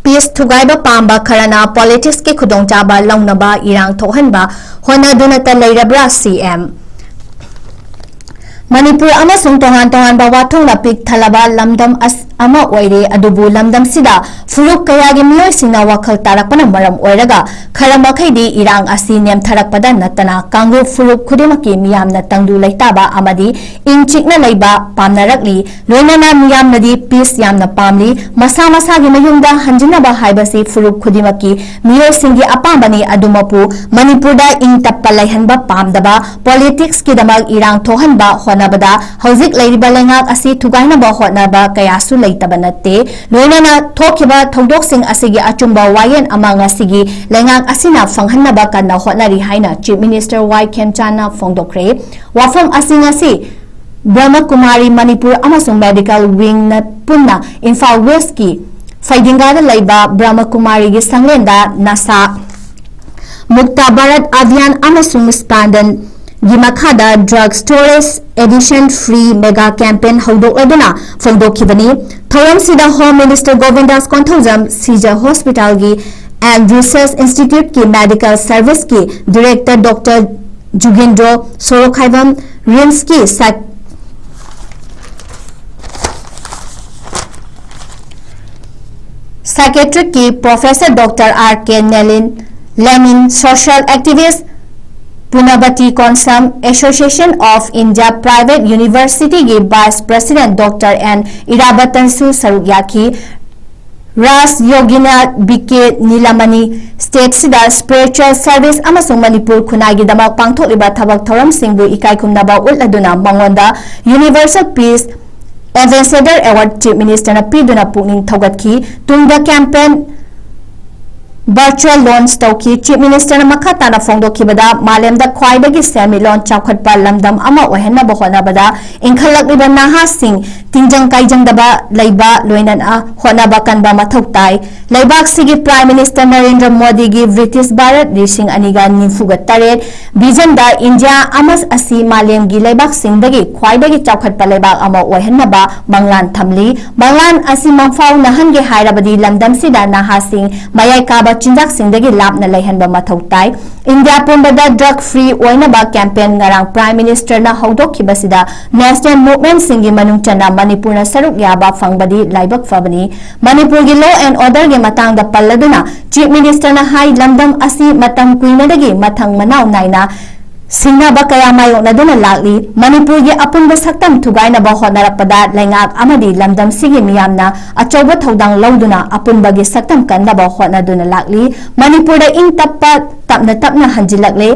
Peace ꯊꯨꯒꯥꯏꯕ ꯄꯥꯝꯕ ꯈꯔꯅ politicsꯀꯤ ꯈꯨꯗꯣꯡꯆꯥꯕ ꯂꯧꯅꯕ ꯏꯔꯥꯡ ꯊꯣꯛꯍꯟꯕ ꯍꯣꯠꯅꯗꯨꯅꯇ ꯂꯩꯔꯕ꯭ꯔꯥ? C M꯫ ꯃꯅꯤꯄꯨꯔ ꯑꯃꯁꯨꯡ ꯇꯣꯉꯥꯟ ꯇꯣꯉꯥꯟꯕ ꯋꯥꯊꯣꯛꯅ ꯄꯤꯛ ꯊꯜꯂꯕ ꯂꯝꯗꯝ ꯑꯁ-, ꯑꯃ ꯑꯣꯏꯔꯦ, ꯑꯗꯨꯕꯨ ꯂꯝꯗꯝꯁꯤꯗ ꯐꯨꯔꯨꯞ ꯀꯌꯥꯒꯤ ꯃꯤꯑꯣꯏꯁꯤꯡꯅ ꯋꯥꯈꯜ ꯇꯥꯔꯛꯄꯅ ꯃꯔꯝ ꯑꯣꯏꯔꯒ ꯈꯔ ꯃꯈꯩꯗꯤ ꯏꯔꯥꯡ ꯑꯁꯤ ꯅꯦꯝꯊꯔꯛꯄꯗ ꯅꯠꯇꯅ ꯀꯥꯡꯂꯨꯞ ꯐꯨꯔꯨꯞ ꯈꯨꯗꯤꯡꯃꯛꯀꯤ ꯃꯤꯌꯥꯝꯅ ꯇꯪꯗꯨ ꯂꯩꯇꯥꯕ ꯑꯃꯗꯤ ꯏꯪ ꯆꯤꯛꯅ ꯂꯩꯕ ꯄꯥꯝꯅꯔꯛꯂꯤ꯫ ꯂꯣꯏꯅꯅ ꯃꯤꯌꯥꯝꯅꯗꯤ peace ꯌꯥꯝꯅ ꯄꯥꯝꯂꯤ꯫ ꯃꯁꯥ ꯃꯁꯥꯒꯤ ꯃꯌꯨꯝꯗ ꯍꯟꯖꯤꯟꯅꯕ ꯍꯥꯏꯕꯁꯤ ꯐꯨꯔꯨꯞ ꯈꯨꯗꯤꯡꯃꯛꯀꯤ ꯃꯤꯑꯣꯏꯁꯤꯡꯒꯤ ꯑꯄꯥꯝꯕꯅꯤ꯫ ꯑꯗꯨꯃꯛꯄꯨ ꯃꯅꯤꯄꯨꯔꯗ ꯏꯪ ꯇꯞꯄ ꯂꯩꯍꯟꯕ ꯄꯥꯝꯗꯕ, politicsꯀꯤꯗꯃꯛ ꯏꯔꯥꯡ ꯊꯣꯛꯍꯟꯕ ꯍꯣꯠꯅꯕꯗ ꯍꯧꯖꯤꯛ ꯂꯩꯔꯤꯕ ꯂꯩꯉꯥꯛ ꯑꯁꯤ ꯊꯨꯒꯥꯏꯅꯕ ꯍꯣꯠꯅꯕ ꯀꯌꯥꯁꯨ ꯂꯩꯇꯕ ꯅꯠꯇꯦ꯫ ꯂꯣꯏꯅꯅ ꯊꯣꯛꯈꯤꯕ ꯊꯧꯗꯣꯛꯁꯤꯡ ꯑꯁꯤꯒꯤ ꯑꯆꯨꯝꯕ ꯋꯥꯌꯦꯜ ꯑꯃ ꯉꯁꯤꯒꯤ ꯂꯩꯉꯥꯛ ꯑꯁꯤꯅ ꯐꯪꯍꯟꯅꯕ ꯀꯟꯅ ꯍꯣꯠꯅꯔꯤ ꯍꯥꯏꯅ Chief Minister Y ꯈꯦꯝꯆꯥꯟꯅ ꯐꯣꯡꯗꯣꯛꯈ꯭ꯔꯦ꯫ ꯋꯥꯐꯝ ꯑꯁꯤꯡ ꯑꯁꯤ ꯕ꯭ꯔꯍꯃꯀꯨꯃꯥꯔꯤ ꯃꯅꯤꯄꯨꯔ ꯑꯃꯁꯨꯡ medical wingꯅ ꯄꯨꯟꯅ ꯏꯝꯐꯥꯜ Westꯀꯤ ꯐꯩꯗꯤꯡꯒꯥꯗ ꯂꯩꯕ ꯕ꯭ꯔꯍꯃꯀꯨꯃꯥꯔꯤꯒꯤ ꯁꯪꯂꯦꯟꯗ ꯅꯁꯥ ꯃꯨꯛꯇ ꯚꯥꯔꯠ ꯑꯚꯤꯌꯥꯟ ꯑꯃꯁꯨꯡ ꯁ꯭ꯄꯥꯟꯗꯟꯒꯤ ꯃꯈꯥꯗ Drug Storage Addiction Free Mega Campaign ꯍꯧꯗꯣꯛꯂꯗꯨꯅ ꯐꯣꯡꯗꯣꯛꯈꯤꯕꯅꯤ꯫ ꯊꯧꯔꯝꯁꯤꯗ Home Minister ꯒꯣꯕꯤꯟꯗꯥꯁ Konthoujam, ꯁꯤꯖ ꯍꯣꯁꯄꯤꯇꯥꯜꯒꯤ and Research Instituteꯀꯤ Medical Serviceꯀꯤ Director Doctor ꯖꯨꯒꯦꯟꯗ꯭ꯔꯣ Sorokhaibam, ꯔꯤꯝꯁꯀꯤ Psych- Psychiatricꯀꯤ Professor Doctor R K ꯅꯦꯂꯤꯟ, ꯂꯦꯅꯤꯟ, Social Activist, ꯄꯨꯅꯕꯇꯤ Konsam, Association of India Private Universityꯒꯤ Vice President Doctor N ꯏꯔꯥꯕꯇꯟꯁꯨ ꯁꯔꯨꯛ ꯌꯥꯈꯤ꯫ ꯔꯥꯖ ꯌꯣꯒꯤꯅꯥ ꯕꯤ ꯀꯦ ꯅꯤꯂꯃꯅꯤ stateꯁꯤꯗ spiritual service ꯑꯃꯁꯨꯡ ꯃꯅꯤꯄꯨꯔ ꯈꯨꯟꯅꯥꯏꯒꯤꯗꯃꯛ ꯄꯥꯡꯊꯣꯛꯂꯤꯕ ꯊꯕꯛ ꯊꯧꯔꯝꯁꯤꯡꯕꯨ ꯏꯀꯥꯏ ꯈꯨꯝꯅꯕ ꯎꯠꯂꯗꯨꯅ ꯃꯉꯣꯟꯗ Universal Peace Ambassador Award Chief Ministerꯅ ꯄꯤꯗꯨꯅ ꯄꯨꯛꯅꯤꯡ ꯊꯧꯒꯠꯈꯤ꯫ ꯇꯨꯡꯗ campaign virtual launch ꯇꯧꯈꯤ꯫ Chief Ministerꯅ ꯃꯈꯥ ꯇꯥꯅ ꯐꯣꯡꯗꯣꯛꯈꯤꯕꯗ, ꯃꯥꯂꯦꯝꯗ ꯈ꯭ꯋꯥꯏꯗꯒꯤ ꯁꯦꯟꯃꯤꯠꯂꯣꯟ ꯆꯥꯎꯈꯠꯄ ꯂꯝꯗꯝ ꯑꯃ ꯑꯣꯏꯍꯟꯅꯕ ꯍꯣꯠꯅꯕꯗ ꯏꯟꯈꯠꯂꯛꯂꯤꯕ ꯅꯍꯥꯁꯤꯡ ꯇꯤꯟꯖꯪ ꯀꯥꯏꯖꯪꯗꯕ ꯂꯩꯕ ꯂꯣꯏꯅꯅ ꯍꯣꯠꯅꯕ ꯀꯟꯕ ꯃꯊꯧ ꯇꯥꯏ꯫ ꯂꯩꯕꯥꯛꯁꯤꯒꯤ Prime Minister ꯅꯔꯦꯟꯗ꯭ꯔ ꯃꯣꯗꯤꯒꯤ British ꯚꯥꯔꯠ ꯂꯤꯁꯤꯡ ꯑꯅꯤꯒ ꯅꯤꯐꯨꯒ ꯇꯔꯦꯠ visionꯗ India ꯑꯃ ꯑꯁꯤ ꯃꯥꯂꯦꯝꯒꯤ ꯂꯩꯕꯥꯛꯁꯤꯡꯗꯒꯤ ꯈ꯭ꯋꯥꯏꯗꯒꯤ ꯆꯥꯎꯈꯠꯄ ꯂꯩꯕꯥꯛ ꯑꯃ ꯑꯣꯏꯍꯟꯅꯕ ꯃꯪꯂꯥꯟ ꯊꯝꯂꯤ꯫ ꯃꯪꯂꯥꯟ ꯑꯁꯤ ꯃꯪꯐꯥꯎꯅꯍꯟꯒꯦ ꯍꯥꯏꯔꯕꯗꯤ ꯂꯝꯗꯝꯁꯤꯗ ꯅꯍꯥꯁꯤꯡ ꯃꯌꯥꯏ ꯀꯥꯕ ꯆꯤꯟꯖꯥꯛꯁꯤꯡꯗꯒꯤ ꯂꯥꯞꯅ ꯂꯩꯍꯟꯕ ꯃꯊꯧ ꯇꯥꯏ꯫ ꯏꯟꯗꯤꯌꯥ ꯄꯨꯝꯕꯗ drug free ꯑꯣꯏꯅꯕ campaign ꯉꯔꯥꯡ Prime Ministerꯅ ꯍꯧꯗꯣꯛꯈꯤꯕꯁꯤꯗ national movementꯁꯤꯡꯒꯤ ꯃꯅꯨꯡ ꯆꯟꯅ ꯃꯅꯤꯄꯨꯔꯅ ꯁꯔꯨꯛ ꯌꯥꯕ ꯐꯪꯕꯗꯤ ꯂꯥꯏꯕꯛ ꯐꯕꯅꯤ꯫ ꯃꯅꯤꯄꯨꯔꯒꯤ law and orderꯒꯤ ꯃꯇꯥꯡꯗ ꯄꯜꯂꯗꯨꯅ Chief Ministerꯅ ꯍꯥꯏ, ꯂꯝꯗꯝ ꯑꯁꯤ ꯃꯇꯝ ꯀꯨꯏꯅꯗꯒꯤ ꯃꯊꯪ ꯃꯅꯥꯎ ꯅꯥꯏꯅ ꯁꯤꯡꯅꯕ ꯀꯌꯥ ꯃꯥꯌꯣꯛꯅꯗꯨꯅ ꯂꯥꯛꯂꯤ꯫ ꯃꯅꯤꯄꯨꯔꯒꯤ ꯑꯄꯨꯟꯕ ꯁꯛꯇꯝ ꯊꯨꯒꯥꯏꯅꯕ ꯍꯣꯠꯅꯔꯛꯄꯗ ꯂꯩꯉꯥꯛ ꯑꯃꯗꯤ ꯂꯝꯗꯝꯁꯤꯒꯤ ꯃꯤꯌꯥꯝꯅ ꯑꯆꯧꯕ ꯊꯧꯗꯥꯡ ꯂꯧꯗꯨꯅ ꯑꯄꯨꯟꯕꯒꯤ ꯁꯛꯇꯝ ꯀꯟꯅꯕ ꯍꯣꯠꯅꯗꯨꯅ ꯂꯥꯛꯂꯤ꯫ ꯃꯅꯤꯄꯨꯔꯗ ꯏꯪ ꯇꯞꯄ, ꯇꯞꯅ ꯇꯞꯅ ꯍꯟꯖꯤꯜꯂꯛꯂꯦ꯫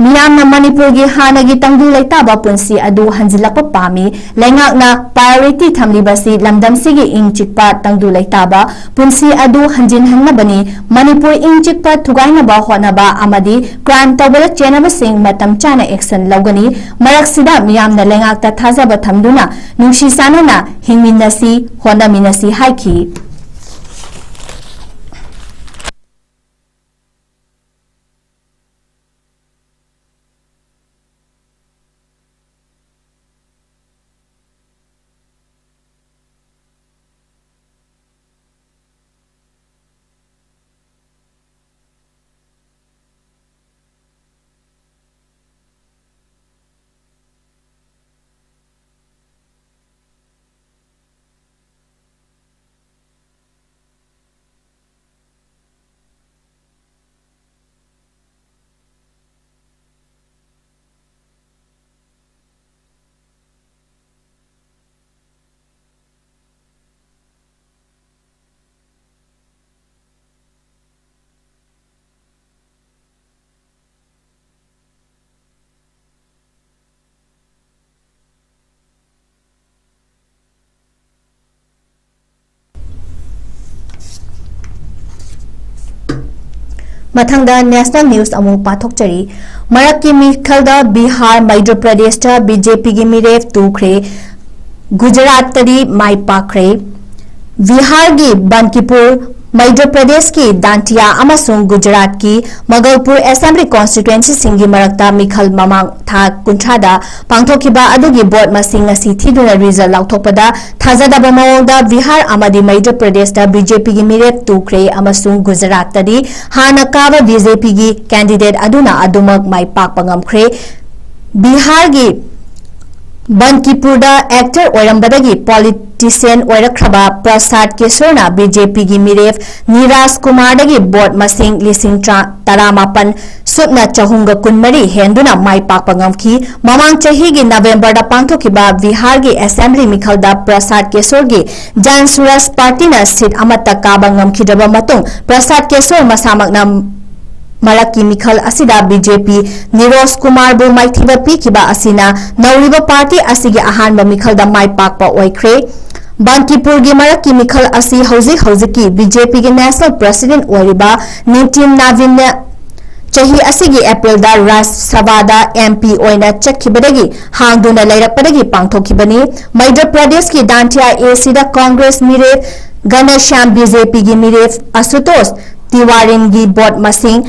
ꯃꯤꯌꯥꯝꯅ ꯃꯅꯤꯄꯨꯔꯒꯤ ꯍꯥꯟꯅꯒꯤ ꯇꯪꯗꯨ ꯂꯩꯇꯥꯕ ꯄꯨꯟꯁꯤ ꯑꯗꯨ ꯍꯟꯖꯤꯜꯂꯛꯄ ꯄꯥꯝꯃꯤ꯫ ꯂꯩꯉꯥꯛꯅ priority ꯊꯝꯂꯤꯕꯁꯤ ꯂꯝꯗꯝꯁꯤꯒꯤ ꯏꯪ ꯆꯤꯛꯄ, ꯇꯪꯗꯨ ꯂꯩꯇꯥꯕ ꯄꯨꯟꯁꯤ ꯑꯗꯨ ꯍꯟꯖꯤꯟꯍꯟꯅꯕꯅꯤ꯫ ꯃꯅꯤꯄꯨꯔ ꯏꯪ ꯆꯤꯛꯄ ꯊꯨꯒꯥꯏꯅꯕ ꯍꯣꯠꯅꯕ ꯑꯃꯗꯤ crime ꯇꯧꯕꯗ ꯆꯦꯟꯅꯕꯁꯤꯡ ꯃꯇꯝ ꯆꯥꯅ action ꯂꯧꯒꯅꯤ꯫ ꯃꯔꯛꯁꯤꯗ ꯃꯤꯌꯥꯝꯅ ꯂꯩꯉꯥꯛꯇ ꯊꯥꯖꯕ ꯊꯝꯗꯨꯅ ꯅꯨꯡꯁꯤ ꯆꯥꯟꯅꯅ ꯍꯤꯡꯃꯤꯟꯅꯁꯤ, ꯍꯣꯠꯅꯃꯤꯟꯅꯁꯤ ꯍꯥꯏꯈꯤ꯫ ꯃꯊꯪꯗ national news ꯑꯃꯨꯛ ꯄꯥꯊꯣꯛꯆꯔꯤ꯫ ꯃꯔꯛꯀꯤ ꯃꯤꯈꯜꯗ ꯕꯤꯍꯥꯔ, ꯃꯩꯗ꯭ꯌ ꯄ꯭ꯔꯗꯦꯁꯇ ꯕꯤ ꯖꯦ ꯄꯤꯒꯤ ꯃꯤꯔꯦꯞ ꯇꯨꯈ꯭ꯔꯦ, ꯒꯨꯖꯔꯥꯠꯇꯗꯤ ꯃꯥꯏ ꯄꯥꯛꯈ꯭ꯔꯦ꯫ ꯕꯤꯍꯥꯔꯒꯤ ꯕꯟꯀꯤꯄꯨꯔ, ꯃꯩꯗ꯭ꯌ ꯄ꯭ꯔꯗꯦꯁꯀꯤ ꯗꯥꯟꯇꯤꯌꯥ ꯑꯃꯁꯨꯡ ꯒꯨꯖꯔꯥꯠꯀꯤ ꯃꯒꯜꯄꯨꯔ assembly constituencyꯁꯤꯡꯒꯤ ꯃꯔꯛꯇ ꯃꯤꯈꯜ ꯃꯃꯥꯡ ꯊꯥ ꯀꯨꯟꯊ꯭ꯔꯥꯗ ꯄꯥꯡꯊꯣꯛꯈꯤꯕ ꯑꯗꯨꯒꯤ ꯚꯣꯠ ꯃꯁꯤꯡ ꯉꯁꯤ ꯊꯤꯗꯨꯅ result ꯂꯥꯎꯊꯣꯛꯄꯗ ꯊꯥꯖꯗꯕ ꯃꯑꯣꯡꯗ ꯕꯤꯍꯥꯔ ꯑꯃꯗꯤ ꯃꯩꯗ꯭ꯌ ꯄ꯭ꯔꯗꯦꯁꯇ ꯕꯤ ꯖꯦ ꯄꯤꯒꯤ ꯃꯤꯔꯦꯞ ꯇꯨꯈ꯭ꯔꯦ ꯑꯃꯁꯨꯡ ꯒꯨꯖꯔꯥꯠꯇꯗꯤ ꯍꯥꯟꯅ ꯀꯥꯕ ꯕꯤ ꯖꯦ ꯄꯤꯒꯤ candidate ꯑꯗꯨꯅ ꯑꯗꯨꯃꯛ ꯃꯥꯏ ꯄꯥꯛꯄ ꯉꯝꯈ꯭ꯔꯦ꯫ ꯕꯤꯍꯥꯔꯒꯤ ꯕꯟꯀꯤꯄꯨꯔꯗ actor ꯑꯣꯏꯔꯝꯕꯗꯒꯤ politician ꯑꯣꯏꯔꯛꯈ꯭ꯔꯕ ꯄ꯭ꯔꯁꯥꯗ ꯀꯤꯁꯣꯔꯅ ꯕꯤ ꯖꯦ ꯄꯤꯒꯤ ꯃꯤꯔꯦꯞ ꯅꯤꯔꯥꯖ ꯀꯨꯃꯥꯔꯗꯒꯤ ꯚꯣꯠ ꯃꯁꯤꯡ ꯂꯤꯁꯤꯡ ꯇꯔꯥ, ꯇꯔꯥꯃꯥꯄꯟ ꯁꯨꯞꯅ ꯆꯍꯨꯝꯒ ꯀꯨꯟꯃꯔꯤ ꯍꯦꯟꯗꯨꯅ ꯃꯥꯏ ꯄꯥꯛꯄ ꯉꯝꯈꯤ꯫ ꯃꯃꯥꯡ ꯆꯍꯤꯒꯤ ꯅꯕꯦꯝꯕꯔꯗ ꯄꯥꯡꯊꯣꯛꯈꯤꯕ ꯕꯤꯍꯥꯔꯒꯤ assembly ꯃꯤꯈꯜꯗ ꯄ꯭ꯔꯁꯥꯗ ꯀꯤꯁꯣꯔꯒꯤ ꯖꯟ ꯁꯨꯔꯥꯖ ꯄꯥꯔꯇꯤꯅ seat ꯑꯃꯠꯇ ꯀꯥꯕ ꯉꯝꯈꯤꯗ꯭ꯔꯕ ꯃꯇꯨꯡ, ꯄ꯭ꯔꯁꯥꯗ ꯀꯤꯁꯣꯔ ꯃꯁꯥꯃꯛꯅ ꯃꯔꯛꯀꯤ ꯃꯤꯈꯜ ꯑꯁꯤꯗ ꯕꯤ ꯖꯦ ꯄꯤ ꯅꯤꯔꯣꯖ ꯀꯨꯃꯥꯔꯕꯨ ꯃꯥꯏꯊꯤꯕ ꯄꯤꯈꯤꯕ ꯑꯁꯤꯅ ꯅꯧꯔꯤꯕ ꯄꯥꯔꯇꯤ ꯑꯁꯤꯒꯤ ꯑꯍꯥꯟꯕ ꯃꯤꯈꯜꯗ ꯃꯥꯏ ꯄꯥꯛꯄ ꯑꯣꯏꯈ꯭ꯔꯦ꯫ ꯕꯟꯀꯤꯄꯨꯔꯒꯤ ꯃꯔꯛꯀꯤ ꯃꯤꯈꯜ ꯑꯁꯤ ꯍꯧꯖꯤꯛ ꯍꯧꯖꯤꯛꯀꯤ ꯕꯤ ꯖꯦ ꯄꯤꯒꯤ national president ꯑꯣꯏꯔꯤꯕ ꯅꯤꯇꯤꯟ ꯅꯕꯤꯟꯅ ꯆꯍꯤ ꯑꯁꯤꯒꯤ ꯑꯦꯄ꯭ꯔꯤꯜꯗ ꯔꯥꯖ꯭ꯌ ꯁꯚꯥꯗ ꯑꯦꯝ ꯄꯤ ꯑꯣꯏꯅ ꯆꯠꯈꯤꯕꯗꯒꯤ ꯍꯥꯡꯗꯨꯅ ꯂꯩꯔꯛꯄꯗꯒꯤ ꯄꯥꯡꯊꯣꯛꯈꯤꯕꯅꯤ꯫ ꯃꯩꯗ꯭ꯌ ꯄ꯭ꯔꯗꯦꯁꯀꯤ ꯗꯥꯟꯇꯤꯌꯥ ꯑꯦ ꯁꯤꯗ ꯀꯣꯡꯒ꯭ꯔꯦꯁ ꯃꯤꯔꯦꯞ ꯘꯅꯁ꯭ꯌꯥꯝ, ꯕꯤ ꯖꯦ ꯄꯤꯒꯤ ꯃꯤꯔꯦꯞ ꯑꯁꯨꯇꯣꯁ ꯇꯤꯋꯥꯔꯤꯟꯒꯤ ꯚꯣꯠ ꯃꯁꯤꯡ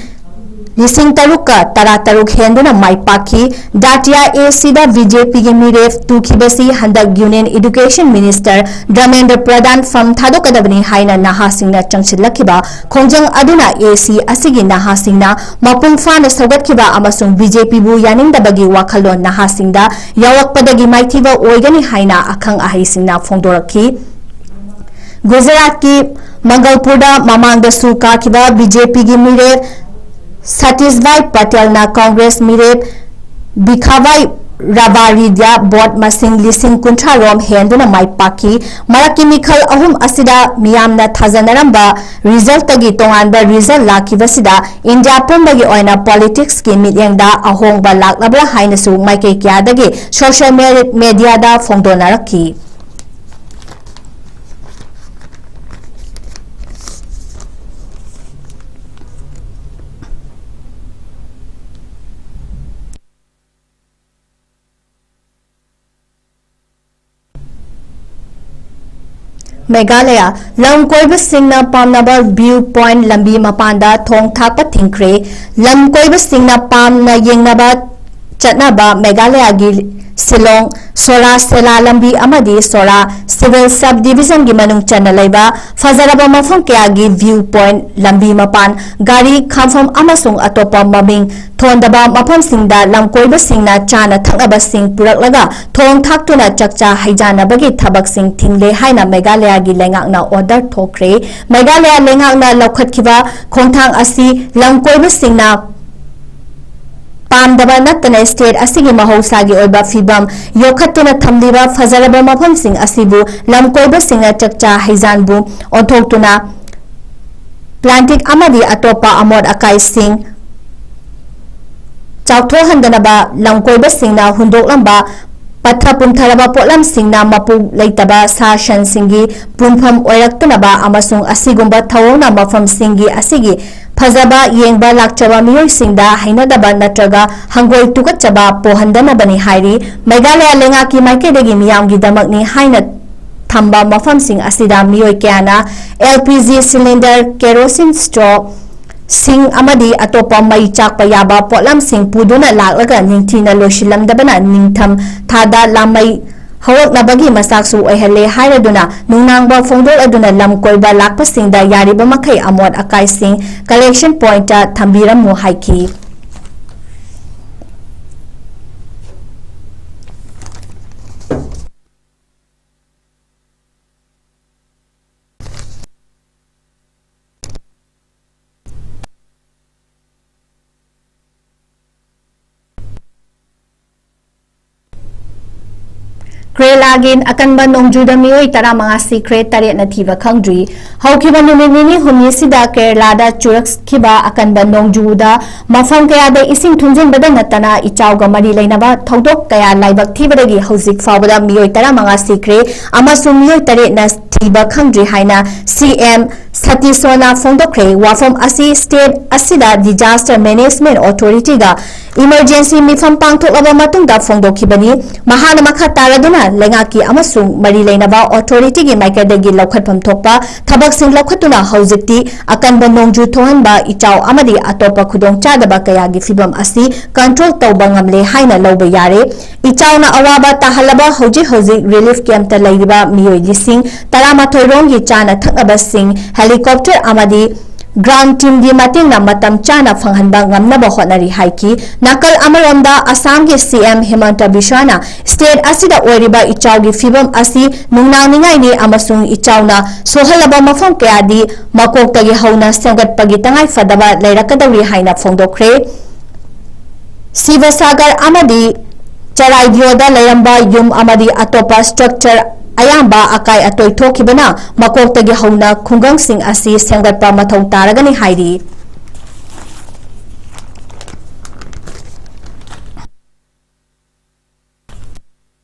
ꯂꯤꯁꯤꯡ ꯇꯔꯨꯛꯀ ꯇꯔꯥꯇꯔꯨꯛ ꯍꯦꯟꯗꯨꯅ ꯃꯥꯏ ꯄꯥꯛꯈꯤ꯫ ꯗꯥꯟꯇꯤꯌꯥ ꯑꯦ ꯁꯤꯗ ꯕꯤ ꯖꯦ ꯄꯤꯒꯤ ꯃꯤꯔꯦꯞ ꯇꯨꯈꯤꯕꯁꯤ ꯍꯟꯗꯛ Union Education Minister ꯙꯔꯃꯦꯟꯗ꯭ꯔ ꯄ꯭ꯔꯙꯥꯟ ꯐꯝ ꯊꯥꯗꯣꯛꯀꯗꯕꯅꯤ ꯍꯥꯏꯅ ꯅꯍꯥꯁꯤꯡꯅ ꯆꯪꯁꯤꯜꯂꯛꯈꯤꯕ ꯈꯣꯡꯖꯪ ꯑꯗꯨꯅ ꯑꯦ ꯁꯤ ꯑꯁꯤꯒꯤ ꯅꯍꯥꯁꯤꯡꯅ ꯃꯄꯨꯡ ꯐꯥꯅ ꯁꯧꯒꯠꯈꯤꯕ ꯑꯃꯁꯨꯡ ꯕꯤ ꯖꯦ ꯄꯤꯕꯨ ꯌꯥꯅꯤꯡꯗꯕꯒꯤ ꯋꯥꯈꯜꯂꯣꯟ ꯅꯍꯥꯁꯤꯡꯗ ꯌꯥꯎꯔꯛꯄꯗꯒꯤ ꯃꯥꯏꯊꯤꯕ ꯑꯣꯏꯒꯅꯤ ꯍꯥꯏꯅ ꯑꯈꯪ ꯑꯍꯩꯁꯤꯡꯅ ꯐꯣꯡꯗꯣꯔꯛꯈꯤ꯫ ꯒꯨꯖꯔꯥꯠꯀꯤ ꯃꯪꯒꯜꯄꯨꯔꯗ ꯃꯃꯥꯡꯗꯁꯨ ꯀꯥꯈꯤꯕ ꯕꯤ ꯖꯦ ꯄꯤꯒꯤ ꯃꯤꯔꯦꯞ ꯁꯇꯤꯁꯚꯥꯏ ꯄꯇꯦꯜꯅ ꯀꯣꯡꯒ꯭ꯔꯦꯁ ꯃꯤꯔꯦꯞ ꯚꯤꯈꯥꯚꯥꯏ ꯔꯥꯕꯥꯔꯤꯗ ꯚꯣꯠ ꯃꯁꯤꯡ ꯂꯤꯁꯤꯡ ꯀꯨꯟꯊ꯭ꯔꯥ ꯔꯣꯝ ꯍꯦꯟꯗꯨꯅ ꯃꯥꯏ ꯄꯥꯛꯈꯤ꯫ ꯃꯔꯛꯀꯤ ꯃꯤꯈꯜ ꯑꯍꯨꯝ ꯑꯁꯤꯗ ꯃꯤꯌꯥꯝꯅ ꯊꯥꯖꯅꯔꯝꯕ resultꯇꯒꯤ ꯇꯣꯉꯥꯟꯕ result ꯂꯥꯛꯈꯤꯕꯁꯤꯗ ꯏꯟꯗꯤꯌꯥ ꯄꯨꯝꯕꯒꯤ ꯑꯣꯏꯅ politicsꯀꯤ ꯃꯤꯠꯌꯦꯡꯗ ꯑꯍꯣꯡꯕ ꯂꯥꯛꯂꯕ꯭ꯔꯥ ꯍꯥꯏꯅꯁꯨ ꯃꯥꯏꯀꯩ ꯀꯌꯥꯗꯒꯤ social me-, mediaꯗ ꯐꯣꯡꯗꯣꯛꯅꯔꯛꯈꯤ꯫ ꯃꯦꯘꯥꯂꯌꯥ: ꯂꯝ ꯀꯣꯏꯕꯁꯤꯡꯅ ꯄꯥꯝꯅꯕ ꯚ꯭ꯌꯨ ꯄꯣꯏꯟꯠ ꯂꯝꯕꯤ ꯃꯄꯥꯟꯗ ꯊꯣꯡ ꯊꯥꯛꯄ ꯊꯤꯡꯈ꯭ꯔꯦ꯫ ꯂꯝ ꯀꯣꯏꯕꯁꯤꯡꯅ ꯄꯥꯝꯅ ꯌꯦꯡꯅꯕ ꯆꯠꯅꯕ ꯃꯦꯘꯥꯂꯌꯥꯒꯤ ꯁꯤꯂꯣꯡ ꯁꯣꯔꯥ ꯁꯦꯂꯥ ꯂꯝꯕꯤ ꯑꯃꯗꯤ ꯁꯣꯔꯥ ꯁꯤꯚꯤꯜ ꯁꯕ ꯗꯤꯚꯤꯖꯟꯒꯤ ꯃꯅꯨꯡ ꯆꯟꯅ ꯂꯩꯕ ꯐꯖꯔꯕ ꯃꯐꯝ ꯀꯌꯥꯒꯤ ꯚ꯭ꯌꯨ ꯄꯣꯏꯟꯠ ꯂꯝꯕꯤ ꯃꯄꯥꯟ ꯒꯥꯔꯤ ꯈꯥꯝꯐꯝ ꯑꯃꯁꯨꯡ ꯑꯇꯣꯞꯄ ꯃꯃꯤꯡ ꯊꯣꯟꯗꯕ ꯃꯐꯝꯁꯤꯡꯗ ꯂꯝꯀꯣꯏꯕꯁꯤꯡꯅ ꯆꯥꯅ ꯊꯛꯅꯕꯁꯤꯡ ꯄꯨꯔꯛꯂꯒ ꯊꯣꯡ ꯊꯥꯛꯇꯨꯅ ꯆꯥꯛꯆꯥ ꯍꯩꯖꯥꯟꯅꯕꯒꯤ ꯊꯕꯛꯁꯤꯡ ꯊꯤꯡꯂꯦ ꯍꯥꯏꯅ ꯃꯦꯘꯥꯂꯌꯥꯒꯤ ꯂꯩꯉꯥꯛꯅ ꯑꯣꯔꯗꯔ ꯊꯣꯛꯈ꯭ꯔꯦ꯫ ꯃꯦꯘꯥꯂꯌꯥ ꯂꯩꯉꯥꯛꯅ ꯂꯧꯈꯠꯈꯤꯕ ꯈꯣꯡꯊꯥꯡ ꯑꯁꯤ ꯂꯝꯀꯣꯏꯕꯁꯤꯡꯅ ꯄꯥꯝꯗꯕ ꯅꯠꯇꯅ ꯁ꯭ꯇꯦꯠ ꯑꯁꯤꯒꯤ ꯃꯍꯧꯁꯥꯒꯤ ꯑꯣꯏꯕ ꯐꯤꯕꯝ ꯌꯣꯛꯈꯠꯇꯨꯅ ꯊꯝꯂꯤꯕ ꯐꯖꯔꯕ ꯃꯐꯝꯁꯤꯡ ꯑꯁꯤꯕꯨ ꯂꯝꯀꯣꯏꯕꯁꯤꯡꯅ ꯆꯥꯛꯆꯥ ꯍꯩꯖꯥꯟꯕꯨ ꯑꯣꯟꯊꯣꯛꯇꯨꯅ ꯄ꯭ꯂꯥꯁꯇꯤꯛ ꯑꯃꯗꯤ ꯑꯇꯣꯞꯄ ꯑꯃꯣꯠ ꯑꯀꯥꯏꯁꯤꯡ ꯆꯥꯎꯊꯣꯛꯍꯟꯗꯅꯕ ꯂꯝꯀꯣꯏꯕꯁꯤꯡꯅ ꯍꯨꯟꯗꯣꯛꯂꯝꯕ ꯄꯠꯊ ꯄꯨꯝꯊꯔꯕ ꯄꯣꯠꯂꯝꯁꯤꯡꯅ ꯃꯄꯨ ꯂꯩꯇꯕ ꯁꯥ ꯁꯟꯁꯤꯡꯒꯤ ꯄꯨꯟꯐꯝ ꯑꯣꯏꯔꯛꯇꯅꯕ ꯑꯃꯁꯨꯡ ꯑꯁꯤꯒꯨꯝꯕ ꯊꯑꯣꯡꯅ ꯃꯐꯝꯁꯤꯡꯒꯤ ꯑꯁꯤꯒꯤ ꯐꯖꯕ ꯌꯦꯡꯕ ꯂꯥꯛꯆꯕ ꯃꯤꯑꯣꯏꯁꯤꯡꯗ ꯍꯩꯅꯗꯕ ꯅꯠꯇ꯭ꯔꯒ ꯍꯪꯒꯣꯏ ꯇꯨꯀꯠꯆꯕ ꯄꯣꯛꯍꯟꯗꯅꯕꯅꯤ ꯍꯥꯏꯔꯤ꯫ ꯃꯦꯘꯥꯂꯌꯥ ꯂꯩꯉꯥꯛꯀꯤ ꯃꯥꯏꯀꯩꯗꯒꯤ ꯃꯤꯌꯥꯝꯒꯤꯗꯃꯛꯅꯤ ꯍꯥꯏꯅ ꯊꯝꯕ ꯃꯐꯝꯁꯤꯡ ꯑꯁꯤꯗ ꯃꯤꯑꯣꯏ ꯀꯌꯥꯅ L P G cylinder, kerosene stove, ꯁꯤꯡ ꯑꯃꯗꯤ ꯑꯇꯣꯞꯄ ꯃꯩ ꯆꯥꯛꯄ ꯌꯥꯕ ꯄꯣꯠꯂꯝꯁꯤꯡ ꯄꯨꯗꯨꯅ ꯂꯥꯛꯂꯒ ꯅꯤꯡꯊꯤꯅ ꯂꯣꯏꯁꯤꯜꯂꯝꯗꯕꯅ ꯅꯤꯡꯊꯝ ꯊꯥꯗ ꯂꯥꯃꯩ ꯍꯧꯔꯛꯅꯕꯒꯤ ꯃꯆꯥꯛꯁꯨ ꯑꯣꯏꯍꯜꯂꯦ ꯍꯥꯏꯔꯗꯨꯅ ꯅꯨꯡꯅꯥꯡꯕ ꯐꯣꯡꯗꯣꯛꯂꯗꯨꯅ ꯂꯝ ꯀꯣꯏꯕ ꯂꯥꯛꯄꯁꯤꯡꯗ ꯌꯥꯔꯤꯕ ꯃꯈꯩ ꯑꯃꯣꯠ ꯑꯀꯥꯏꯁꯤꯡ ꯀꯂꯦꯛꯁꯟ ꯄꯣꯏꯟꯠꯇ ꯊꯝꯕꯤꯔꯝꯃꯨ ꯍꯥꯏꯈꯤ꯫ ꯀꯦꯔꯦꯂꯥꯒꯤ ꯑꯀꯟꯕ ꯅꯣꯡꯖꯨꯗ ꯃꯤꯑꯣꯏ ꯇꯔꯥꯃꯉꯥ ꯁꯤꯈ꯭ꯔꯦ, ꯇꯔꯦꯠꯅ ꯊꯤꯕ ꯈꯪꯗ꯭ꯔꯤ꯫ ꯍꯧꯈꯤꯕ ꯅꯨꯃꯤꯠ ꯅꯤꯅꯤ ꯍꯨꯝꯅꯤꯁꯤꯗ ꯀꯦꯔꯦꯂꯥꯗ ꯆꯨꯔꯛꯈꯤꯕ ꯑꯀꯟꯕ ꯅꯣꯡꯖꯨꯗ ꯃꯐꯝ ꯀꯌꯥꯗ ꯏꯁꯤꯡ ꯊꯨꯝꯖꯤꯟꯕꯗ ꯅꯠꯇꯅ ꯏꯆꯥꯎꯒ ꯃꯔꯤ ꯂꯩꯅꯕ ꯊꯧꯗꯣꯛ ꯀꯌꯥ ꯂꯥꯏꯕꯛ ꯊꯤꯕꯗꯒꯤ ꯍꯧꯖꯤꯛ ꯐꯥꯎꯕꯗ ꯃꯤꯑꯣꯏ ꯇꯔꯥꯃꯉꯥ ꯁꯤꯈ꯭ꯔꯦ ꯑꯃꯁꯨꯡ ꯃꯤꯑꯣꯏ ꯇꯔꯦꯠꯅ ꯊꯤꯕ ꯈꯪꯗ꯭ꯔꯤ ꯍꯥꯏꯅ ꯁꯤ ꯑꯦꯝ ꯁꯇꯤꯁꯣꯅ ꯐꯣꯡꯗꯣꯛꯈ꯭ꯔꯦ꯫ ꯋꯥꯐꯝ ꯑꯁꯤ ꯁ꯭ꯇꯦꯠ ꯑꯁꯤꯗ ꯗꯤꯖꯥꯁꯇꯔ ꯃꯦꯅꯦꯖꯃꯦꯟꯠ ꯑꯣꯊꯣꯔꯤꯇꯤꯒ ꯏꯃꯔꯖꯦꯟꯁꯤ ꯃꯤꯐꯝ ꯄꯥꯡꯊꯣꯛꯂꯕ ꯃꯇꯨꯡꯗ ꯐꯣꯡꯗꯣꯛꯈꯤꯕꯅꯤ꯫ ꯃꯍꯥꯛꯅ ꯃꯈꯥ ꯇꯥꯔꯗꯨꯅ ꯂꯩꯉꯥꯛꯀꯤ ꯑꯃꯁꯨꯡ ꯃꯔꯤ ꯂꯩꯅꯕ authority ꯒꯤ ꯃꯥꯏꯀꯩꯗꯒꯤ ꯂꯧꯈꯠꯐꯝ ꯊꯣꯛꯄ ꯊꯕꯛꯁꯤꯡ ꯂꯧꯈꯠꯇꯨꯅ ꯍꯧꯖꯤꯛꯇꯤ ꯑꯀꯟꯕ ꯅꯣꯡꯖꯨ ꯊꯣꯛꯍꯟꯕ, ꯏꯆꯥꯎ ꯑꯃꯗꯤ ꯑꯇꯣꯞꯄ ꯈꯨꯗꯣꯡꯆꯥꯗꯕ ꯀꯌꯥꯒꯤ ꯐꯤꯚꯝ ꯑꯁꯤ control ꯇꯧꯕ ꯉꯝꯂꯦ ꯍꯥꯏꯅ ꯂꯧꯕ ꯌꯥꯔꯦ꯫ ꯏꯆꯥꯎꯅ ꯑꯋꯥꯕ ꯇꯥꯍꯜꯂꯕ ꯍꯧꯖꯤꯛ ꯍꯧꯖꯤꯛ relief camp ꯇ ꯂꯩꯔꯤꯕ ꯃꯤꯑꯣꯏ ꯂꯤꯁꯤꯡ ꯇꯔꯥꯃꯥꯊꯣꯏ ꯔꯣꯝꯒꯤ ꯆꯥꯅ ꯊꯛꯅꯕꯁꯤꯡ helicopter ꯑꯃꯗꯤ ground team ꯒꯤ ꯃꯇꯦꯡꯅ ꯃꯇꯝ ꯆꯥꯅ ꯐꯪꯍꯟꯕ ꯉꯝꯅꯕ ꯍꯣꯠꯅꯔꯤ ꯍꯥꯏꯈꯤ꯫ ꯅꯥꯀꯜ ꯑꯃꯔꯣꯝꯗ, ꯑꯁꯥꯝꯒꯤ C M ꯍꯤꯃꯟꯇ ꯕꯤꯁ꯭ꯋꯥꯅ state ꯑꯁꯤꯗ ꯑꯣꯏꯔꯤꯕ ꯏꯆꯥꯎꯒꯤ ꯐꯤꯚꯝ ꯑꯁꯤ ꯅꯨꯡꯅꯥꯡꯅꯤꯡꯉꯥꯏꯅꯤ ꯑꯃꯁꯨꯡ ꯏꯆꯥꯎꯅ ꯁꯣꯛꯍꯜꯂꯕ ꯃꯐꯝ ꯀꯌꯥꯗꯤ ꯃꯀꯣꯛꯇꯒꯤ ꯍꯧꯅ ꯁꯦꯝꯒꯠꯄꯒꯤ ꯇꯉꯥꯏꯐꯗꯕ ꯂꯩꯔꯛꯀꯗꯧꯔꯤ ꯍꯥꯏꯅ ꯐꯣꯡꯗꯣꯛꯈ꯭ꯔꯦ꯫ ꯁꯤꯕꯁꯥꯒꯔ ꯑꯃꯗꯤ ꯆꯔꯥꯏꯗꯤꯌꯣꯗ ꯂꯩꯔꯝꯕ ꯌꯨꯝ ꯑꯃꯗꯤ ꯑꯇꯣꯞꯄ structure ꯑꯌꯥꯝꯕ ꯑꯀꯥꯏ ꯑꯇꯣꯏ ꯊꯣꯛꯈꯤꯕꯅ ꯃꯀꯣꯛꯇꯒꯤ ꯍꯧꯅ ꯈꯨꯡꯒꯪꯁꯤꯡ ꯑꯁꯤ ꯁꯦꯝꯒꯠꯄ ꯃꯊꯧ ꯇꯥꯔꯒꯅꯤ ꯍꯥꯏꯔꯤ꯫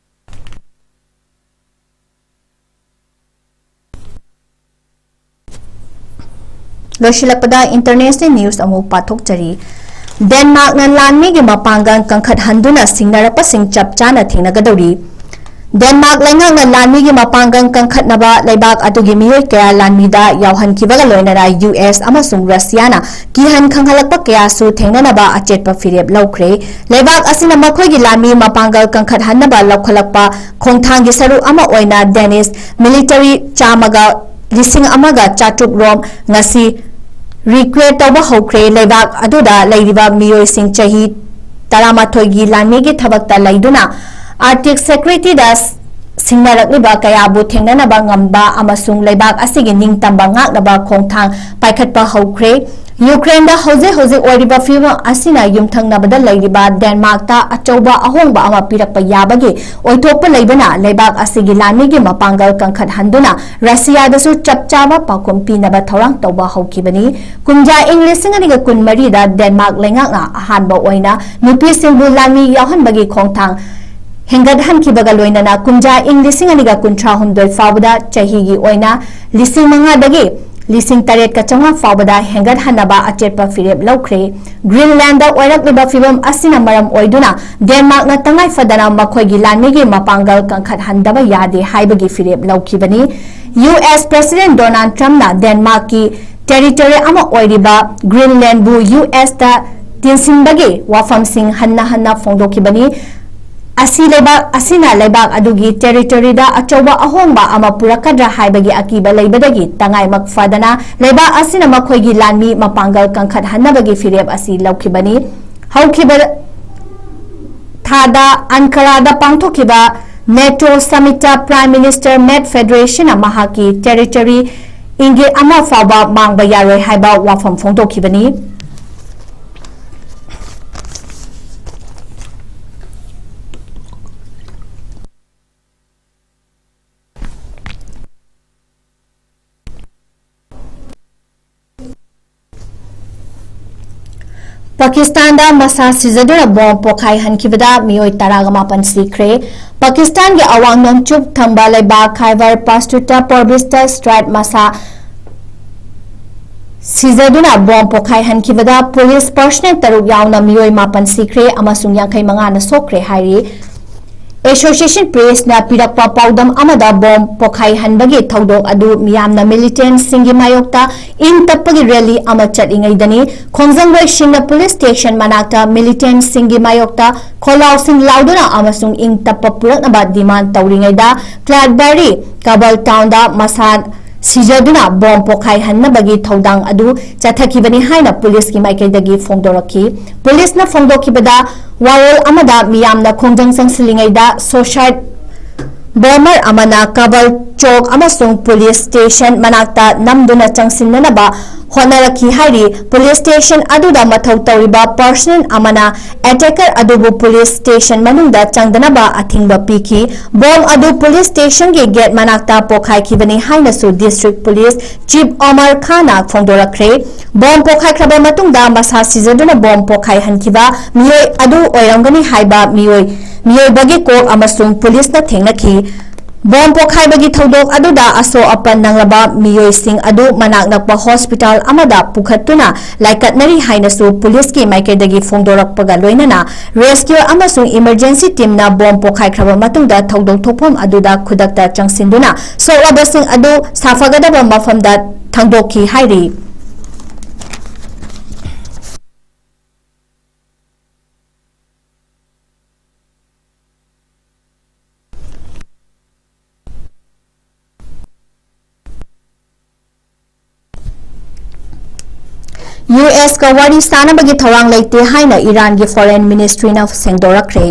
ꯂꯣꯏꯁꯤꯜꯂꯛꯄꯗ international news ꯑꯃꯨꯛ ꯄꯥꯊꯣꯛꯆꯔꯤ꯫ ꯗꯦꯟꯃꯥꯔꯛꯅ ꯂꯥꯟꯃꯤꯒꯤ ꯃꯄꯥꯡꯒꯜ ꯀꯟꯈꯠꯍꯟꯗꯨꯅ ꯁꯤꯡꯅꯔꯛꯄꯁꯤꯡ ꯆꯞ ꯆꯥꯅ ꯊꯦꯡꯅꯒꯗꯧꯔꯤ꯫ ꯗꯦꯟꯃꯥꯔꯛ ꯂꯩꯉꯥꯛꯅ ꯂꯥꯟꯃꯤꯒꯤ ꯃꯄꯥꯡꯒꯜ ꯀꯟꯈꯠꯅꯕ ꯂꯩꯕꯥꯛ ꯑꯗꯨꯒꯤ ꯃꯤꯑꯣꯏ ꯀꯌꯥ ꯂꯥꯟꯃꯤꯗ ꯌꯥꯎꯍꯟꯈꯤꯕꯒ ꯂꯣꯏꯅꯅ U S ꯑꯃꯁꯨꯡ ꯔꯁꯤꯌꯥꯅ ꯀꯤꯍꯟ ꯈꯪꯍꯜꯂꯛꯄ ꯀꯌꯥꯁꯨ ꯊꯦꯡꯅꯅꯕ ꯑꯆꯦꯠꯄ ꯐꯤꯔꯦꯞ ꯂꯧꯈ꯭ꯔꯦ꯫ ꯂꯩꯕꯥꯛ ꯑꯁꯤꯅ ꯃꯈꯣꯏꯒꯤ ꯂꯥꯟꯃꯤ ꯃꯄꯥꯡꯒꯜ ꯀꯟꯈꯠꯍꯟꯅꯕ ꯂꯧꯈꯠꯂꯛꯄ ꯈꯣꯡꯊꯥꯡꯒꯤ ꯁꯔꯨꯛ ꯑꯃ ꯑꯣꯏꯅ Danish military ꯆꯥꯝꯃꯒ, ꯂꯤꯁꯤꯡ ꯑꯃꯒ ꯆꯥꯇ꯭ꯔꯨꯛ ꯔꯣꯝ ꯉꯁꯤ recruit ꯇꯧꯕ ꯍꯧꯈ꯭ꯔꯦ꯫ ꯂꯩꯕꯥꯛ ꯑꯗꯨꯗ ꯂꯩꯔꯤꯕ ꯃꯤꯑꯣꯏꯁꯤꯡ ꯆꯍꯤ ꯇꯔꯥꯃꯥꯊꯣꯏꯒꯤ ꯂꯥꯟꯃꯤꯒꯤ ꯊꯕꯛꯇ ꯂꯩꯗꯨꯅ Arctic security ꯗ ꯁꯤꯡꯅꯔꯛꯂꯤꯕ ꯀꯌꯥꯕꯨ ꯊꯦꯡꯅꯅꯕ ꯉꯝꯕ ꯑꯃꯁꯨꯡ ꯂꯩꯕꯥꯛ ꯑꯁꯤꯒꯤ ꯅꯤꯡꯇꯝꯕ ꯉꯥꯛꯅꯕ ꯈꯣꯡꯊꯥꯡ ꯄꯥꯏꯈꯠꯄ ꯍꯧꯈ꯭ꯔꯦ꯫ ꯌꯨꯀ꯭ꯔꯦꯟꯗ ꯍꯧꯖꯤꯛ ꯍꯧꯖꯤꯛ ꯑꯣꯏꯔꯤꯕ ꯐꯤꯚꯝ ꯑꯁꯤꯅ ꯌꯨꯝꯊꯪꯅꯕꯗ ꯂꯩꯔꯤꯕ ꯗꯦꯟꯃꯥꯔꯛꯇ ꯑꯆꯧꯕ ꯑꯍꯣꯡꯕ ꯑꯃ ꯄꯤꯔꯛꯄ ꯌꯥꯕꯒꯤ ꯑꯣꯏꯊꯣꯛꯄ ꯂꯩꯕꯅ, ꯂꯩꯕꯥꯛ ꯑꯁꯤꯒꯤ ꯂꯥꯟꯃꯤꯒꯤ ꯃꯄꯥꯡꯒꯜ ꯀꯟꯈꯠꯍꯟꯗꯨꯅ ꯔꯁꯤꯌꯥꯗꯁꯨ ꯆꯞ ꯆꯥꯕ ꯄꯥꯎꯈꯨꯝ ꯄꯤꯅꯕ ꯊꯧꯔꯥꯡ ꯇꯧꯕ ꯍꯧꯈꯤꯕꯅꯤ꯫ ꯀꯨꯝꯖꯥ ꯏꯪ ꯂꯤꯁꯤꯡ ꯑꯅꯤꯒ ꯀꯨꯟꯃꯔꯤꯗ ꯗꯦꯟꯃꯥꯔꯛ ꯂꯩꯉꯥꯛꯅ ꯑꯍꯥꯟꯕ ꯑꯣꯏꯅ ꯅꯨꯄꯤꯁꯤꯡꯕꯨ ꯂꯥꯟꯃꯤ ꯌꯥꯎꯍꯟꯕꯒꯤ ꯈꯣꯡꯊꯥꯡ ꯍꯦꯟꯒꯠꯍꯟꯈꯤꯕꯒ ꯂꯣꯏꯅꯅ, ꯀꯨꯝꯖꯥ ꯏꯪ ꯂꯤꯁꯤꯡ ꯑꯅꯤꯒ ꯀꯨꯟꯊ꯭ꯔꯥꯍꯨꯝꯗꯣꯏ ꯐꯥꯎꯕꯗ ꯆꯍꯤꯒꯤ ꯑꯣꯏꯅ ꯂꯤꯁꯤꯡ ꯃꯉꯥꯗꯒꯤ ꯂꯤꯁꯤꯡ ꯇꯔꯦꯠꯀ ꯆꯥꯝꯃꯉꯥ ꯐꯥꯎꯕꯗ ꯍꯦꯟꯒꯠꯍꯟꯅꯕ ꯑꯆꯦꯠꯄ ꯐꯤꯔꯦꯞ ꯂꯧꯈ꯭ꯔꯦ꯫ ꯒ꯭ꯔꯤꯟꯂꯦꯟꯗ ꯑꯣꯏꯔꯛꯂꯤꯕ ꯐꯤꯚꯝ ꯑꯁꯤꯅ ꯃꯔꯝ ꯑꯣꯏꯗꯨꯅ ꯗꯦꯟꯃꯥꯔꯛꯅ ꯇꯉꯥꯏ ꯐꯗꯅ ꯃꯈꯣꯏꯒꯤ ꯂꯥꯟꯃꯤꯒꯤ ꯃꯄꯥꯡꯒꯜ ꯀꯟꯈꯠꯍꯟꯗꯕ ꯌꯥꯗꯦ ꯍꯥꯏꯕꯒꯤ ꯐꯤꯔꯦꯞ ꯂꯧꯈꯤꯕꯅꯤ꯫ ꯌꯨ ꯑꯦꯁ ꯄ꯭ꯔꯦꯁꯤꯗꯦꯟ ꯗꯣꯅꯥꯜꯗ ꯇ꯭ꯔꯝꯞꯅ ꯗꯦꯟꯃꯥꯔꯛꯀꯤ ꯇꯦꯔꯤꯇꯣꯔꯤ ꯑꯃ ꯑꯣꯏꯔꯤꯕ ꯒ꯭ꯔꯤꯟꯂꯦꯟꯕꯨ ꯌꯨ ꯑꯦꯁꯇ ꯇꯤꯟꯁꯤꯟꯕꯒꯤ ꯋꯥꯐꯝꯁꯤꯡ ꯍꯟꯅ ꯍꯟꯅ ꯐꯣꯡꯗꯣꯛꯈꯤꯕꯅꯤ꯫ ꯑꯁꯤ ꯂꯩꯕꯥꯛ ꯑꯁꯤꯅ ꯂꯩꯕꯥꯛ ꯑꯗꯨꯒꯤ ꯇꯦꯔꯤꯇꯣꯔꯤꯗ ꯑꯆꯧꯕ ꯑꯍꯣꯡꯕ ꯑꯃ ꯄꯨꯔꯛꯀꯗ꯭ꯔꯥ ꯍꯥꯏꯕꯒꯤ ꯑꯀꯤꯕ ꯂꯩꯕꯗꯒꯤ ꯇꯉꯥꯏꯃꯛ ꯐꯗꯅ ꯂꯩꯕꯥꯛ ꯑꯁꯤꯅ ꯃꯈꯣꯏꯒꯤ ꯂꯥꯟꯃꯤ ꯃꯄꯥꯡꯒꯜ ꯀꯟꯈꯠꯍꯟꯅꯕꯒꯤ ꯐꯤꯔꯦꯞ ꯑꯁꯤ ꯂꯧꯈꯤꯕꯅꯤ꯫ ꯍꯧꯈꯤꯕ ꯊꯥꯗ ꯑꯟꯀꯔꯥꯗ ꯄꯥꯡꯊꯣꯛꯈꯤꯕ ꯅꯦꯇꯣ ꯁꯃꯤꯠꯇ ꯄ꯭ꯔꯥꯏꯝ ꯃꯤꯅꯤꯁꯇꯔ ꯃꯦꯠ ꯐꯦꯗꯔꯦꯁꯟꯅ ꯃꯍꯥꯛꯀꯤ ꯇꯦꯔꯤꯇꯣꯔꯤ ꯏꯪꯒꯤꯠ ꯑꯃ ꯐꯥꯎꯕ ꯃꯥꯡꯕ ꯌꯥꯔꯣꯏ ꯍꯥꯏꯕ ꯋꯥꯐꯝ ꯐꯣꯡꯗꯣꯛꯈꯤꯕꯅꯤ꯫ ꯄꯥꯀꯤꯁꯇꯥꯟꯗ ꯃꯁꯥ ꯁꯤꯖꯗꯨꯅ ꯕꯣꯝ ꯄꯣꯈꯥꯏꯍꯟꯈꯤꯕꯗ ꯃꯤꯑꯣꯏ ꯇꯔꯥꯒ ꯃꯥꯄꯟ ꯁꯤꯈ꯭ꯔꯦ꯫ ꯄꯥꯀꯤꯁꯇꯥꯟꯒꯤ ꯑꯋꯥꯡ ꯅꯣꯡꯆꯨꯞ ꯊꯪꯕ ꯂꯩꯕꯥꯛ ꯈꯥꯏꯕꯔ ꯄꯥꯁꯇꯨꯇ ꯄ꯭ꯔꯣꯕꯤꯟꯁꯇ ꯁ꯭ꯇ꯭ꯔꯥꯏꯠ ꯃꯁꯥ ꯁꯤꯖꯗꯨꯅ ꯕꯣꯝ ꯄꯣꯈꯥꯏꯍꯟꯈꯤꯕꯗ ꯄꯨꯂꯤꯁ ꯄꯔꯁꯅꯦꯜ ꯇꯔꯨꯛ ꯌꯥꯎꯅ ꯃꯤꯑꯣꯏ ꯃꯥꯄꯟ ꯁꯤꯈ꯭ꯔꯦ ꯑꯃꯁꯨꯡ ꯌꯥꯡꯈꯩ ꯃꯉꯥꯅ ꯁꯣꯛꯈ꯭ꯔꯦ ꯍꯥꯏꯔꯤ꯫ ꯑꯦꯁꯣꯁꯤꯌꯦꯁꯟ ꯄ꯭ꯔꯦꯁꯅ ꯄꯤꯔꯛꯄ ꯄꯥꯎꯗꯝ ꯑꯃꯗ ꯕꯣꯝ ꯄꯣꯈꯥꯏꯍꯟꯕꯒꯤ ꯊꯧꯗꯣꯛ ꯑꯗꯨ ꯃꯤꯌꯥꯝꯅ ꯃꯤꯂꯤꯇꯦꯟꯠꯁꯤꯡꯒꯤ ꯃꯥꯌꯣꯛꯇ ꯏꯪ ꯇꯞꯄꯒꯤ ꯔꯦꯂꯤ ꯑꯃ ꯆꯠꯂꯤꯉꯩꯗꯅꯤ꯫ ꯈꯣꯡꯖꯪꯂꯣꯏꯁꯤꯡꯅ ꯄꯨꯂꯤꯁ ꯁ꯭ꯇꯦꯁꯟ ꯃꯅꯥꯛꯇ ꯃꯤꯂꯤꯇꯦꯟꯠꯁꯤꯡꯒꯤ ꯃꯥꯌꯣꯛꯇ ꯈꯣꯜꯂꯥꯎꯁꯤꯡ ꯂꯥꯎꯗꯨꯅ ꯑꯃꯁꯨꯡ ꯏꯪ ꯇꯞꯄ ꯄꯨꯔꯛꯅꯕ ꯗꯤꯃꯥꯟ ꯇꯧꯔꯤꯉꯩꯗ ꯀ꯭ꯂꯥꯗꯕꯦꯔꯤ ꯀꯕꯜ ꯇꯥꯎꯟꯗ ꯃꯁꯥ ꯁꯤꯖꯗꯨꯅ ꯕꯣꯝ ꯄꯣꯈꯥꯏꯍꯟꯅꯕꯒꯤ ꯊꯧꯗꯥꯡ ꯑꯗꯨ ꯆꯠꯊꯈꯤꯕꯅꯤ ꯍꯥꯏꯅ ꯄꯨꯂꯤꯁꯀꯤ ꯃꯥꯏꯀꯩꯗꯒꯤ ꯐꯣꯡꯗꯣꯔꯛꯈꯤ꯫ ꯄꯨꯂꯤꯁꯅ ꯐꯣꯡꯗꯣꯛꯈꯤꯕꯗ, ꯋꯥꯔꯣꯜ ꯑꯃꯗ ꯃꯤꯌꯥꯝꯅ ꯈꯣꯡꯖꯪ ꯆꯪꯁꯤꯜꯂꯤꯉꯩꯗ ꯁꯣꯁꯥꯏꯠ ꯕꯣꯃꯔ ꯑꯃꯅ ꯀꯕꯜ ꯆꯣꯛ ꯑꯃꯁꯨꯡ ꯄꯨꯂꯤꯁ ꯁ꯭ꯇꯦꯁꯟ ꯃꯅꯥꯛꯇ ꯅꯝꯗꯨꯅ ꯆꯪꯁꯤꯟꯅꯅꯕ ꯍꯣꯠꯅꯔꯛꯈꯤ ꯍꯥꯏꯔꯤ꯫ ꯄꯨꯂꯤꯁ ꯁ꯭ꯇꯦꯁꯟ ꯑꯗꯨꯗ ꯃꯊꯧ ꯇꯧꯔꯤꯕ ꯄꯔꯁꯅꯦꯜ ꯑꯃꯅ ꯑꯦꯇꯦꯀꯔ ꯑꯗꯨꯕꯨ ꯄꯨꯂꯤꯁ ꯁ꯭ꯇꯦꯁꯟ ꯃꯅꯨꯡꯗ ꯆꯪꯗꯅꯕ ꯑꯊꯤꯡꯕ ꯄꯤꯈꯤ꯫ ꯕꯣꯝ ꯑꯗꯨ ꯄꯨꯂꯤꯁ ꯁ꯭ꯇꯦꯁꯟꯒꯤ ꯒꯦꯠ ꯃꯅꯥꯛꯇ ꯄꯣꯈꯥꯏꯈꯤꯕꯅꯤ ꯍꯥꯏꯅꯁꯨ ꯗꯤꯁꯇ꯭ꯔꯤꯛ ꯄꯨꯂꯤꯁ ꯆꯤꯐ ꯑꯣꯃꯔ ꯈꯥꯟꯅ ꯐꯣꯡꯗꯣꯔꯛꯈ꯭ꯔꯦ꯫ ꯕꯣꯝ ꯄꯣꯈꯥꯏꯈ꯭ꯔꯕ ꯃꯇꯨꯡꯗ ꯃꯁꯥ ꯁꯤꯖꯗꯨꯅ ꯕꯣꯝ ꯄꯣꯈꯥꯏꯍꯟꯈꯤꯕ ꯃꯤꯑꯣꯏ ꯑꯗꯨ ꯑꯣꯏꯔꯝꯒꯅꯤ ꯍꯥꯏꯕ ꯃꯤꯑꯣꯏ, ꯃꯤꯑꯣꯏꯕꯒꯤ ꯀꯣꯛ ꯑꯃꯁꯨꯡ ꯄꯨꯂꯤꯁꯅ ꯊꯦꯡꯅꯈꯤ꯫ ꯕꯣꯝ ꯄꯣꯈꯥꯏꯕꯒꯤ ꯊꯧꯗꯣꯛ ꯑꯗꯨꯗ ꯑꯁꯣꯛ ꯑꯄꯟ ꯅꯪꯂꯕ ꯃꯤꯑꯣꯏꯁꯤꯡ ꯑꯗꯨ ꯃꯅꯥꯛ ꯅꯛꯄ ꯍꯣꯁꯄꯤꯇꯥꯜ ꯑꯃꯗ ꯄꯨꯈꯠꯇꯨꯅ ꯂꯥꯏꯀꯠꯅꯔꯤ ꯍꯥꯏꯅꯁꯨ ꯄꯨꯂꯤꯁꯀꯤ ꯃꯥꯏꯀꯩꯗꯒꯤ ꯐꯣꯡꯗꯣꯔꯛꯄꯒ ꯂꯣꯏꯅꯅ ꯔꯦꯁꯀ꯭ꯌꯨ ꯑꯃꯁꯨꯡ ꯏꯃꯔꯖꯦꯟꯁꯤ ꯇꯤꯝꯅ ꯕꯣꯝ ꯄꯣꯈꯥꯏꯈ꯭ꯔꯕ ꯃꯇꯨꯡꯗ ꯊꯧꯗꯣꯛ ꯊꯣꯛꯐꯝ ꯑꯗꯨꯗ ꯈꯨꯗꯛꯇ ꯆꯪꯁꯤꯟꯗꯨꯅ ꯁꯣꯛꯂꯕꯁꯤꯡ ꯑꯗꯨ ꯁꯥꯐꯒꯗꯕ ꯃꯐꯝꯗ ꯊꯥꯡꯗꯣꯛꯈꯤ ꯍꯥꯏꯔꯤ꯫ ꯌꯨ ꯑꯦꯁꯀ ꯋꯥꯔꯤ ꯁꯥꯅꯕꯒꯤ ꯊꯧꯔꯥꯡ ꯂꯩꯇꯦ ꯍꯥꯏꯅ ꯏꯔꯥꯟꯒꯤ ꯐꯣꯔꯦꯟ ꯃꯤꯅꯤꯁꯇ꯭ꯔꯤꯅ ꯁꯦꯡꯗꯣꯔꯛꯈ꯭ꯔꯦ꯫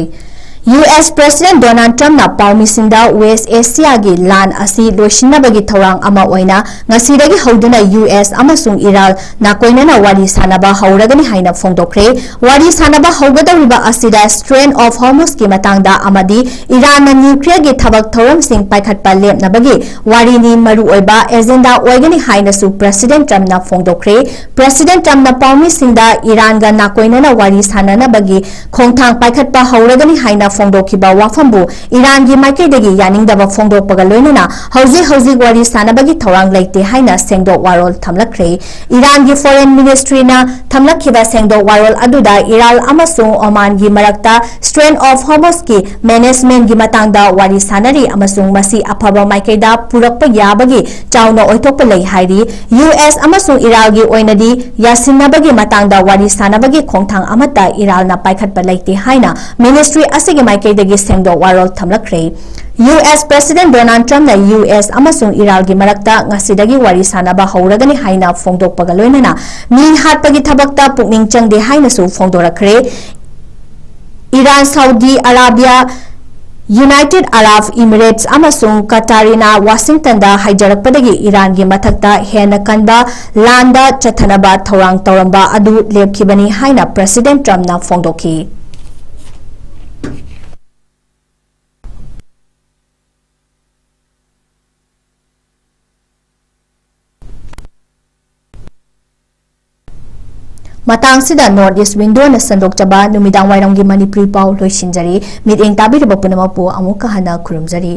ꯌꯨ ꯑꯦꯁ ꯄ꯭ꯔꯦꯁꯤꯗꯦꯟ ꯗꯣꯅꯥꯜꯗ ꯇ꯭ꯔꯝꯞꯅ ꯄꯥꯎꯃꯤꯁꯤꯡꯗ ꯋꯦꯁ ꯑꯦꯁꯤꯌꯥꯒꯤ ꯂꯥꯟ ꯑꯁꯤ ꯂꯣꯏꯁꯤꯟꯅꯕꯒꯤ ꯊꯧꯔꯥꯡ ꯑꯃ ꯑꯣꯏꯅ ꯉꯁꯤꯗꯒꯤ ꯍꯧꯗꯨꯅ ꯌꯨ ꯑꯦꯁ ꯑꯃꯁꯨꯡ ꯏꯔꯥꯟ ꯅꯥꯀꯣꯏꯅꯅ ꯋꯥꯔꯤ ꯁꯥꯅꯕ ꯍꯧꯔꯒꯅꯤ ꯍꯥꯏꯅ ꯐꯣꯡꯗꯣꯛꯈ꯭ꯔꯦ꯫ ꯋꯥꯔꯤ ꯁꯥꯅꯕ ꯍꯧꯒꯗꯧꯔꯤꯕ ꯑꯁꯤꯗ Strait of Hormuzꯀꯤ ꯃꯇꯥꯡꯗ ꯑꯃꯗꯤ ꯏꯔꯥꯟꯅ ꯅ꯭ꯌꯨꯀ꯭ꯂꯤꯌꯔꯒꯤ ꯊꯕꯛ ꯊꯧꯔꯝꯁꯤꯡ ꯄꯥꯏꯈꯠꯄ ꯂꯦꯞꯅꯕꯒꯤ ꯋꯥꯔꯤꯅꯤ ꯃꯔꯨꯑꯣꯏꯕ ꯑꯦꯖꯦꯟꯗꯥ ꯑꯣꯏꯒꯅꯤ ꯍꯥꯏꯅꯁꯨ ꯄ꯭ꯔꯦꯁꯤꯗꯦꯟ ꯇ꯭ꯔꯝꯞꯅ ꯐꯣꯡꯗꯣꯛꯈ꯭ꯔꯦ꯫ ꯄ꯭ꯔꯦꯁꯤꯗꯦꯟ ꯇ꯭ꯔꯝꯞꯅ ꯄꯥꯎꯃꯤꯁꯤꯡꯗ ꯏꯔꯥꯟꯒ ꯅꯥꯀꯣꯏꯅꯅ ꯋꯥꯔꯤ ꯁꯥꯅꯅꯕꯒꯤ ꯈꯣꯡꯊꯥꯡ ꯄꯥꯏꯈꯠꯄ ꯍꯧꯔꯒꯅꯤ ꯍꯥꯏꯅ ꯐꯣꯡꯗꯣꯛꯈꯤꯕ ꯋꯥꯐꯝꯕꯨ ꯏꯔꯥꯟꯒꯤ ꯃꯥꯏꯀꯩꯗꯒꯤ ꯌꯥꯅꯤꯡꯗꯕ ꯐꯣꯡꯗꯣꯛꯄꯒ ꯂꯣꯏꯅꯅ ꯍꯧꯖꯤꯛ ꯍꯧꯖꯤꯛ ꯋꯥꯔꯤ ꯁꯥꯅꯕꯒꯤ ꯊꯧꯔꯥꯡ ꯂꯩꯇꯦ ꯍꯥꯏꯅ ꯁꯦꯡꯗꯣꯛ ꯋꯥꯔꯣꯜ ꯊꯝꯂꯛꯈ꯭ꯔꯦ꯫ ꯏꯔꯥꯟꯒꯤ ꯐꯣꯔꯦꯟ ꯃꯤꯅꯤꯁꯇ꯭ꯔꯤꯅ ꯊꯝꯂꯛꯈꯤꯕ ꯁꯦꯡꯗꯣꯛ ꯋꯥꯔꯣꯜ ꯑꯗꯨꯗ ꯏꯔꯥꯟ ꯑꯃꯁꯨꯡ ꯑꯣꯃꯥꯟꯒꯤ ꯃꯔꯛꯇ Strait of Hormuzꯀꯤ ꯃꯦꯅꯦꯖꯃꯦꯟꯒꯤ ꯃꯇꯥꯡꯗ ꯋꯥꯔꯤ ꯁꯥꯅꯔꯤ ꯑꯃꯁꯨꯡ ꯃꯁꯤ ꯑꯐꯕ ꯃꯥꯏꯀꯩꯗ ꯄꯨꯔꯛꯄ ꯌꯥꯕꯒꯤ ꯆꯥꯎꯅ ꯑꯣꯏꯊꯣꯛꯄ ꯂꯩ ꯍꯥꯏꯔꯤ꯫ ꯌꯨ ꯑꯦꯁ ꯑꯃꯁꯨꯡ ꯏꯔꯥꯟꯒꯤ ꯑꯣꯏꯅꯗꯤ ꯌꯥꯁꯤꯟꯅꯕꯒꯤ ꯃꯇꯥꯡꯗ ꯋꯥꯔꯤ ꯁꯥꯅꯕꯒꯤ ꯈꯣꯡꯊꯥꯡ ꯑꯃꯠꯇ ꯏꯔꯥꯟꯅ ꯄꯥꯏꯈꯠꯄ ꯂꯩꯇꯦ ꯍꯥꯏꯅ ꯃꯤꯅꯤꯁꯇ꯭ꯔꯤ ꯑꯁꯤꯒꯤ ꯃꯥꯏꯀꯩꯗꯒꯤ ꯁꯦꯡꯗꯣꯛ ꯋꯥꯔꯣꯜ ꯊꯝꯂꯛꯈ꯭ꯔꯦ꯫ ꯌꯨ ꯑꯦꯁ ꯄ꯭ꯔꯦꯁꯤꯗꯦꯟ ꯗꯣꯅꯥꯜꯗ ꯇ꯭ꯔꯝꯞꯅ ꯌꯨ ꯑꯦꯁ ꯑꯃꯁꯨꯡ ꯏꯔꯥꯟꯒꯤ ꯃꯔꯛꯇ ꯉꯁꯤꯗꯒꯤ ꯋꯥꯔꯤ ꯁꯥꯅꯕ ꯍꯧꯔꯒꯅꯤ ꯍꯥꯏꯅ ꯐꯣꯡꯗꯣꯛꯄꯒ ꯂꯣꯏꯅꯅ ꯃꯤ ꯍꯥꯠꯄꯒꯤ ꯊꯕꯛꯇ ꯄꯨꯛꯅꯤꯡ ꯆꯪꯗꯦ ꯍꯥꯏꯅꯁꯨ ꯐꯣꯡꯗꯣꯔꯛꯈ꯭ꯔꯦ꯫ Iran, Saudi Arabia, United Arab Emirates ꯑꯃꯁꯨꯡ ꯀꯇꯥꯔꯤꯅ ꯋꯥꯁꯤꯡꯇꯟꯗ ꯍꯥꯏꯖꯔꯛꯄꯗꯒꯤ ꯏꯔꯥꯟꯒꯤ ꯃꯊꯛꯇ ꯍꯦꯟꯅ ꯀꯟꯕ ꯂꯥꯟꯗ ꯆꯠꯊꯅꯕ ꯊꯧꯔꯥꯡ ꯇꯧꯔꯝꯕ ꯑꯗꯨ ꯂꯦꯞꯈꯤꯕꯅꯤ ꯍꯥꯏꯅ ꯄ꯭ꯔꯦꯁꯤꯗꯦꯟ ꯇ꯭ꯔꯝꯞꯅ ꯐꯣꯡꯗꯣꯛꯈꯤ꯫ ꯃꯇꯥꯡꯁꯤꯗ North East Windowꯅ ꯁꯟꯗꯣꯛꯆꯕ ꯅꯨꯃꯤꯗꯥꯡ ꯋꯥꯏꯔꯝꯒꯤ ꯃꯅꯤꯄꯨꯔꯤ ꯄꯥꯎ ꯂꯣꯏꯁꯤꯟꯖꯔꯤ꯫ ꯃꯤꯠꯌꯦꯡ ꯇꯥꯕꯤꯔꯤꯕ ꯄꯨꯝꯅꯃꯛꯄꯨ ꯑꯃꯨꯛꯀ ꯍꯟꯅ ꯈꯨꯔꯨꯝꯖꯔꯤ꯫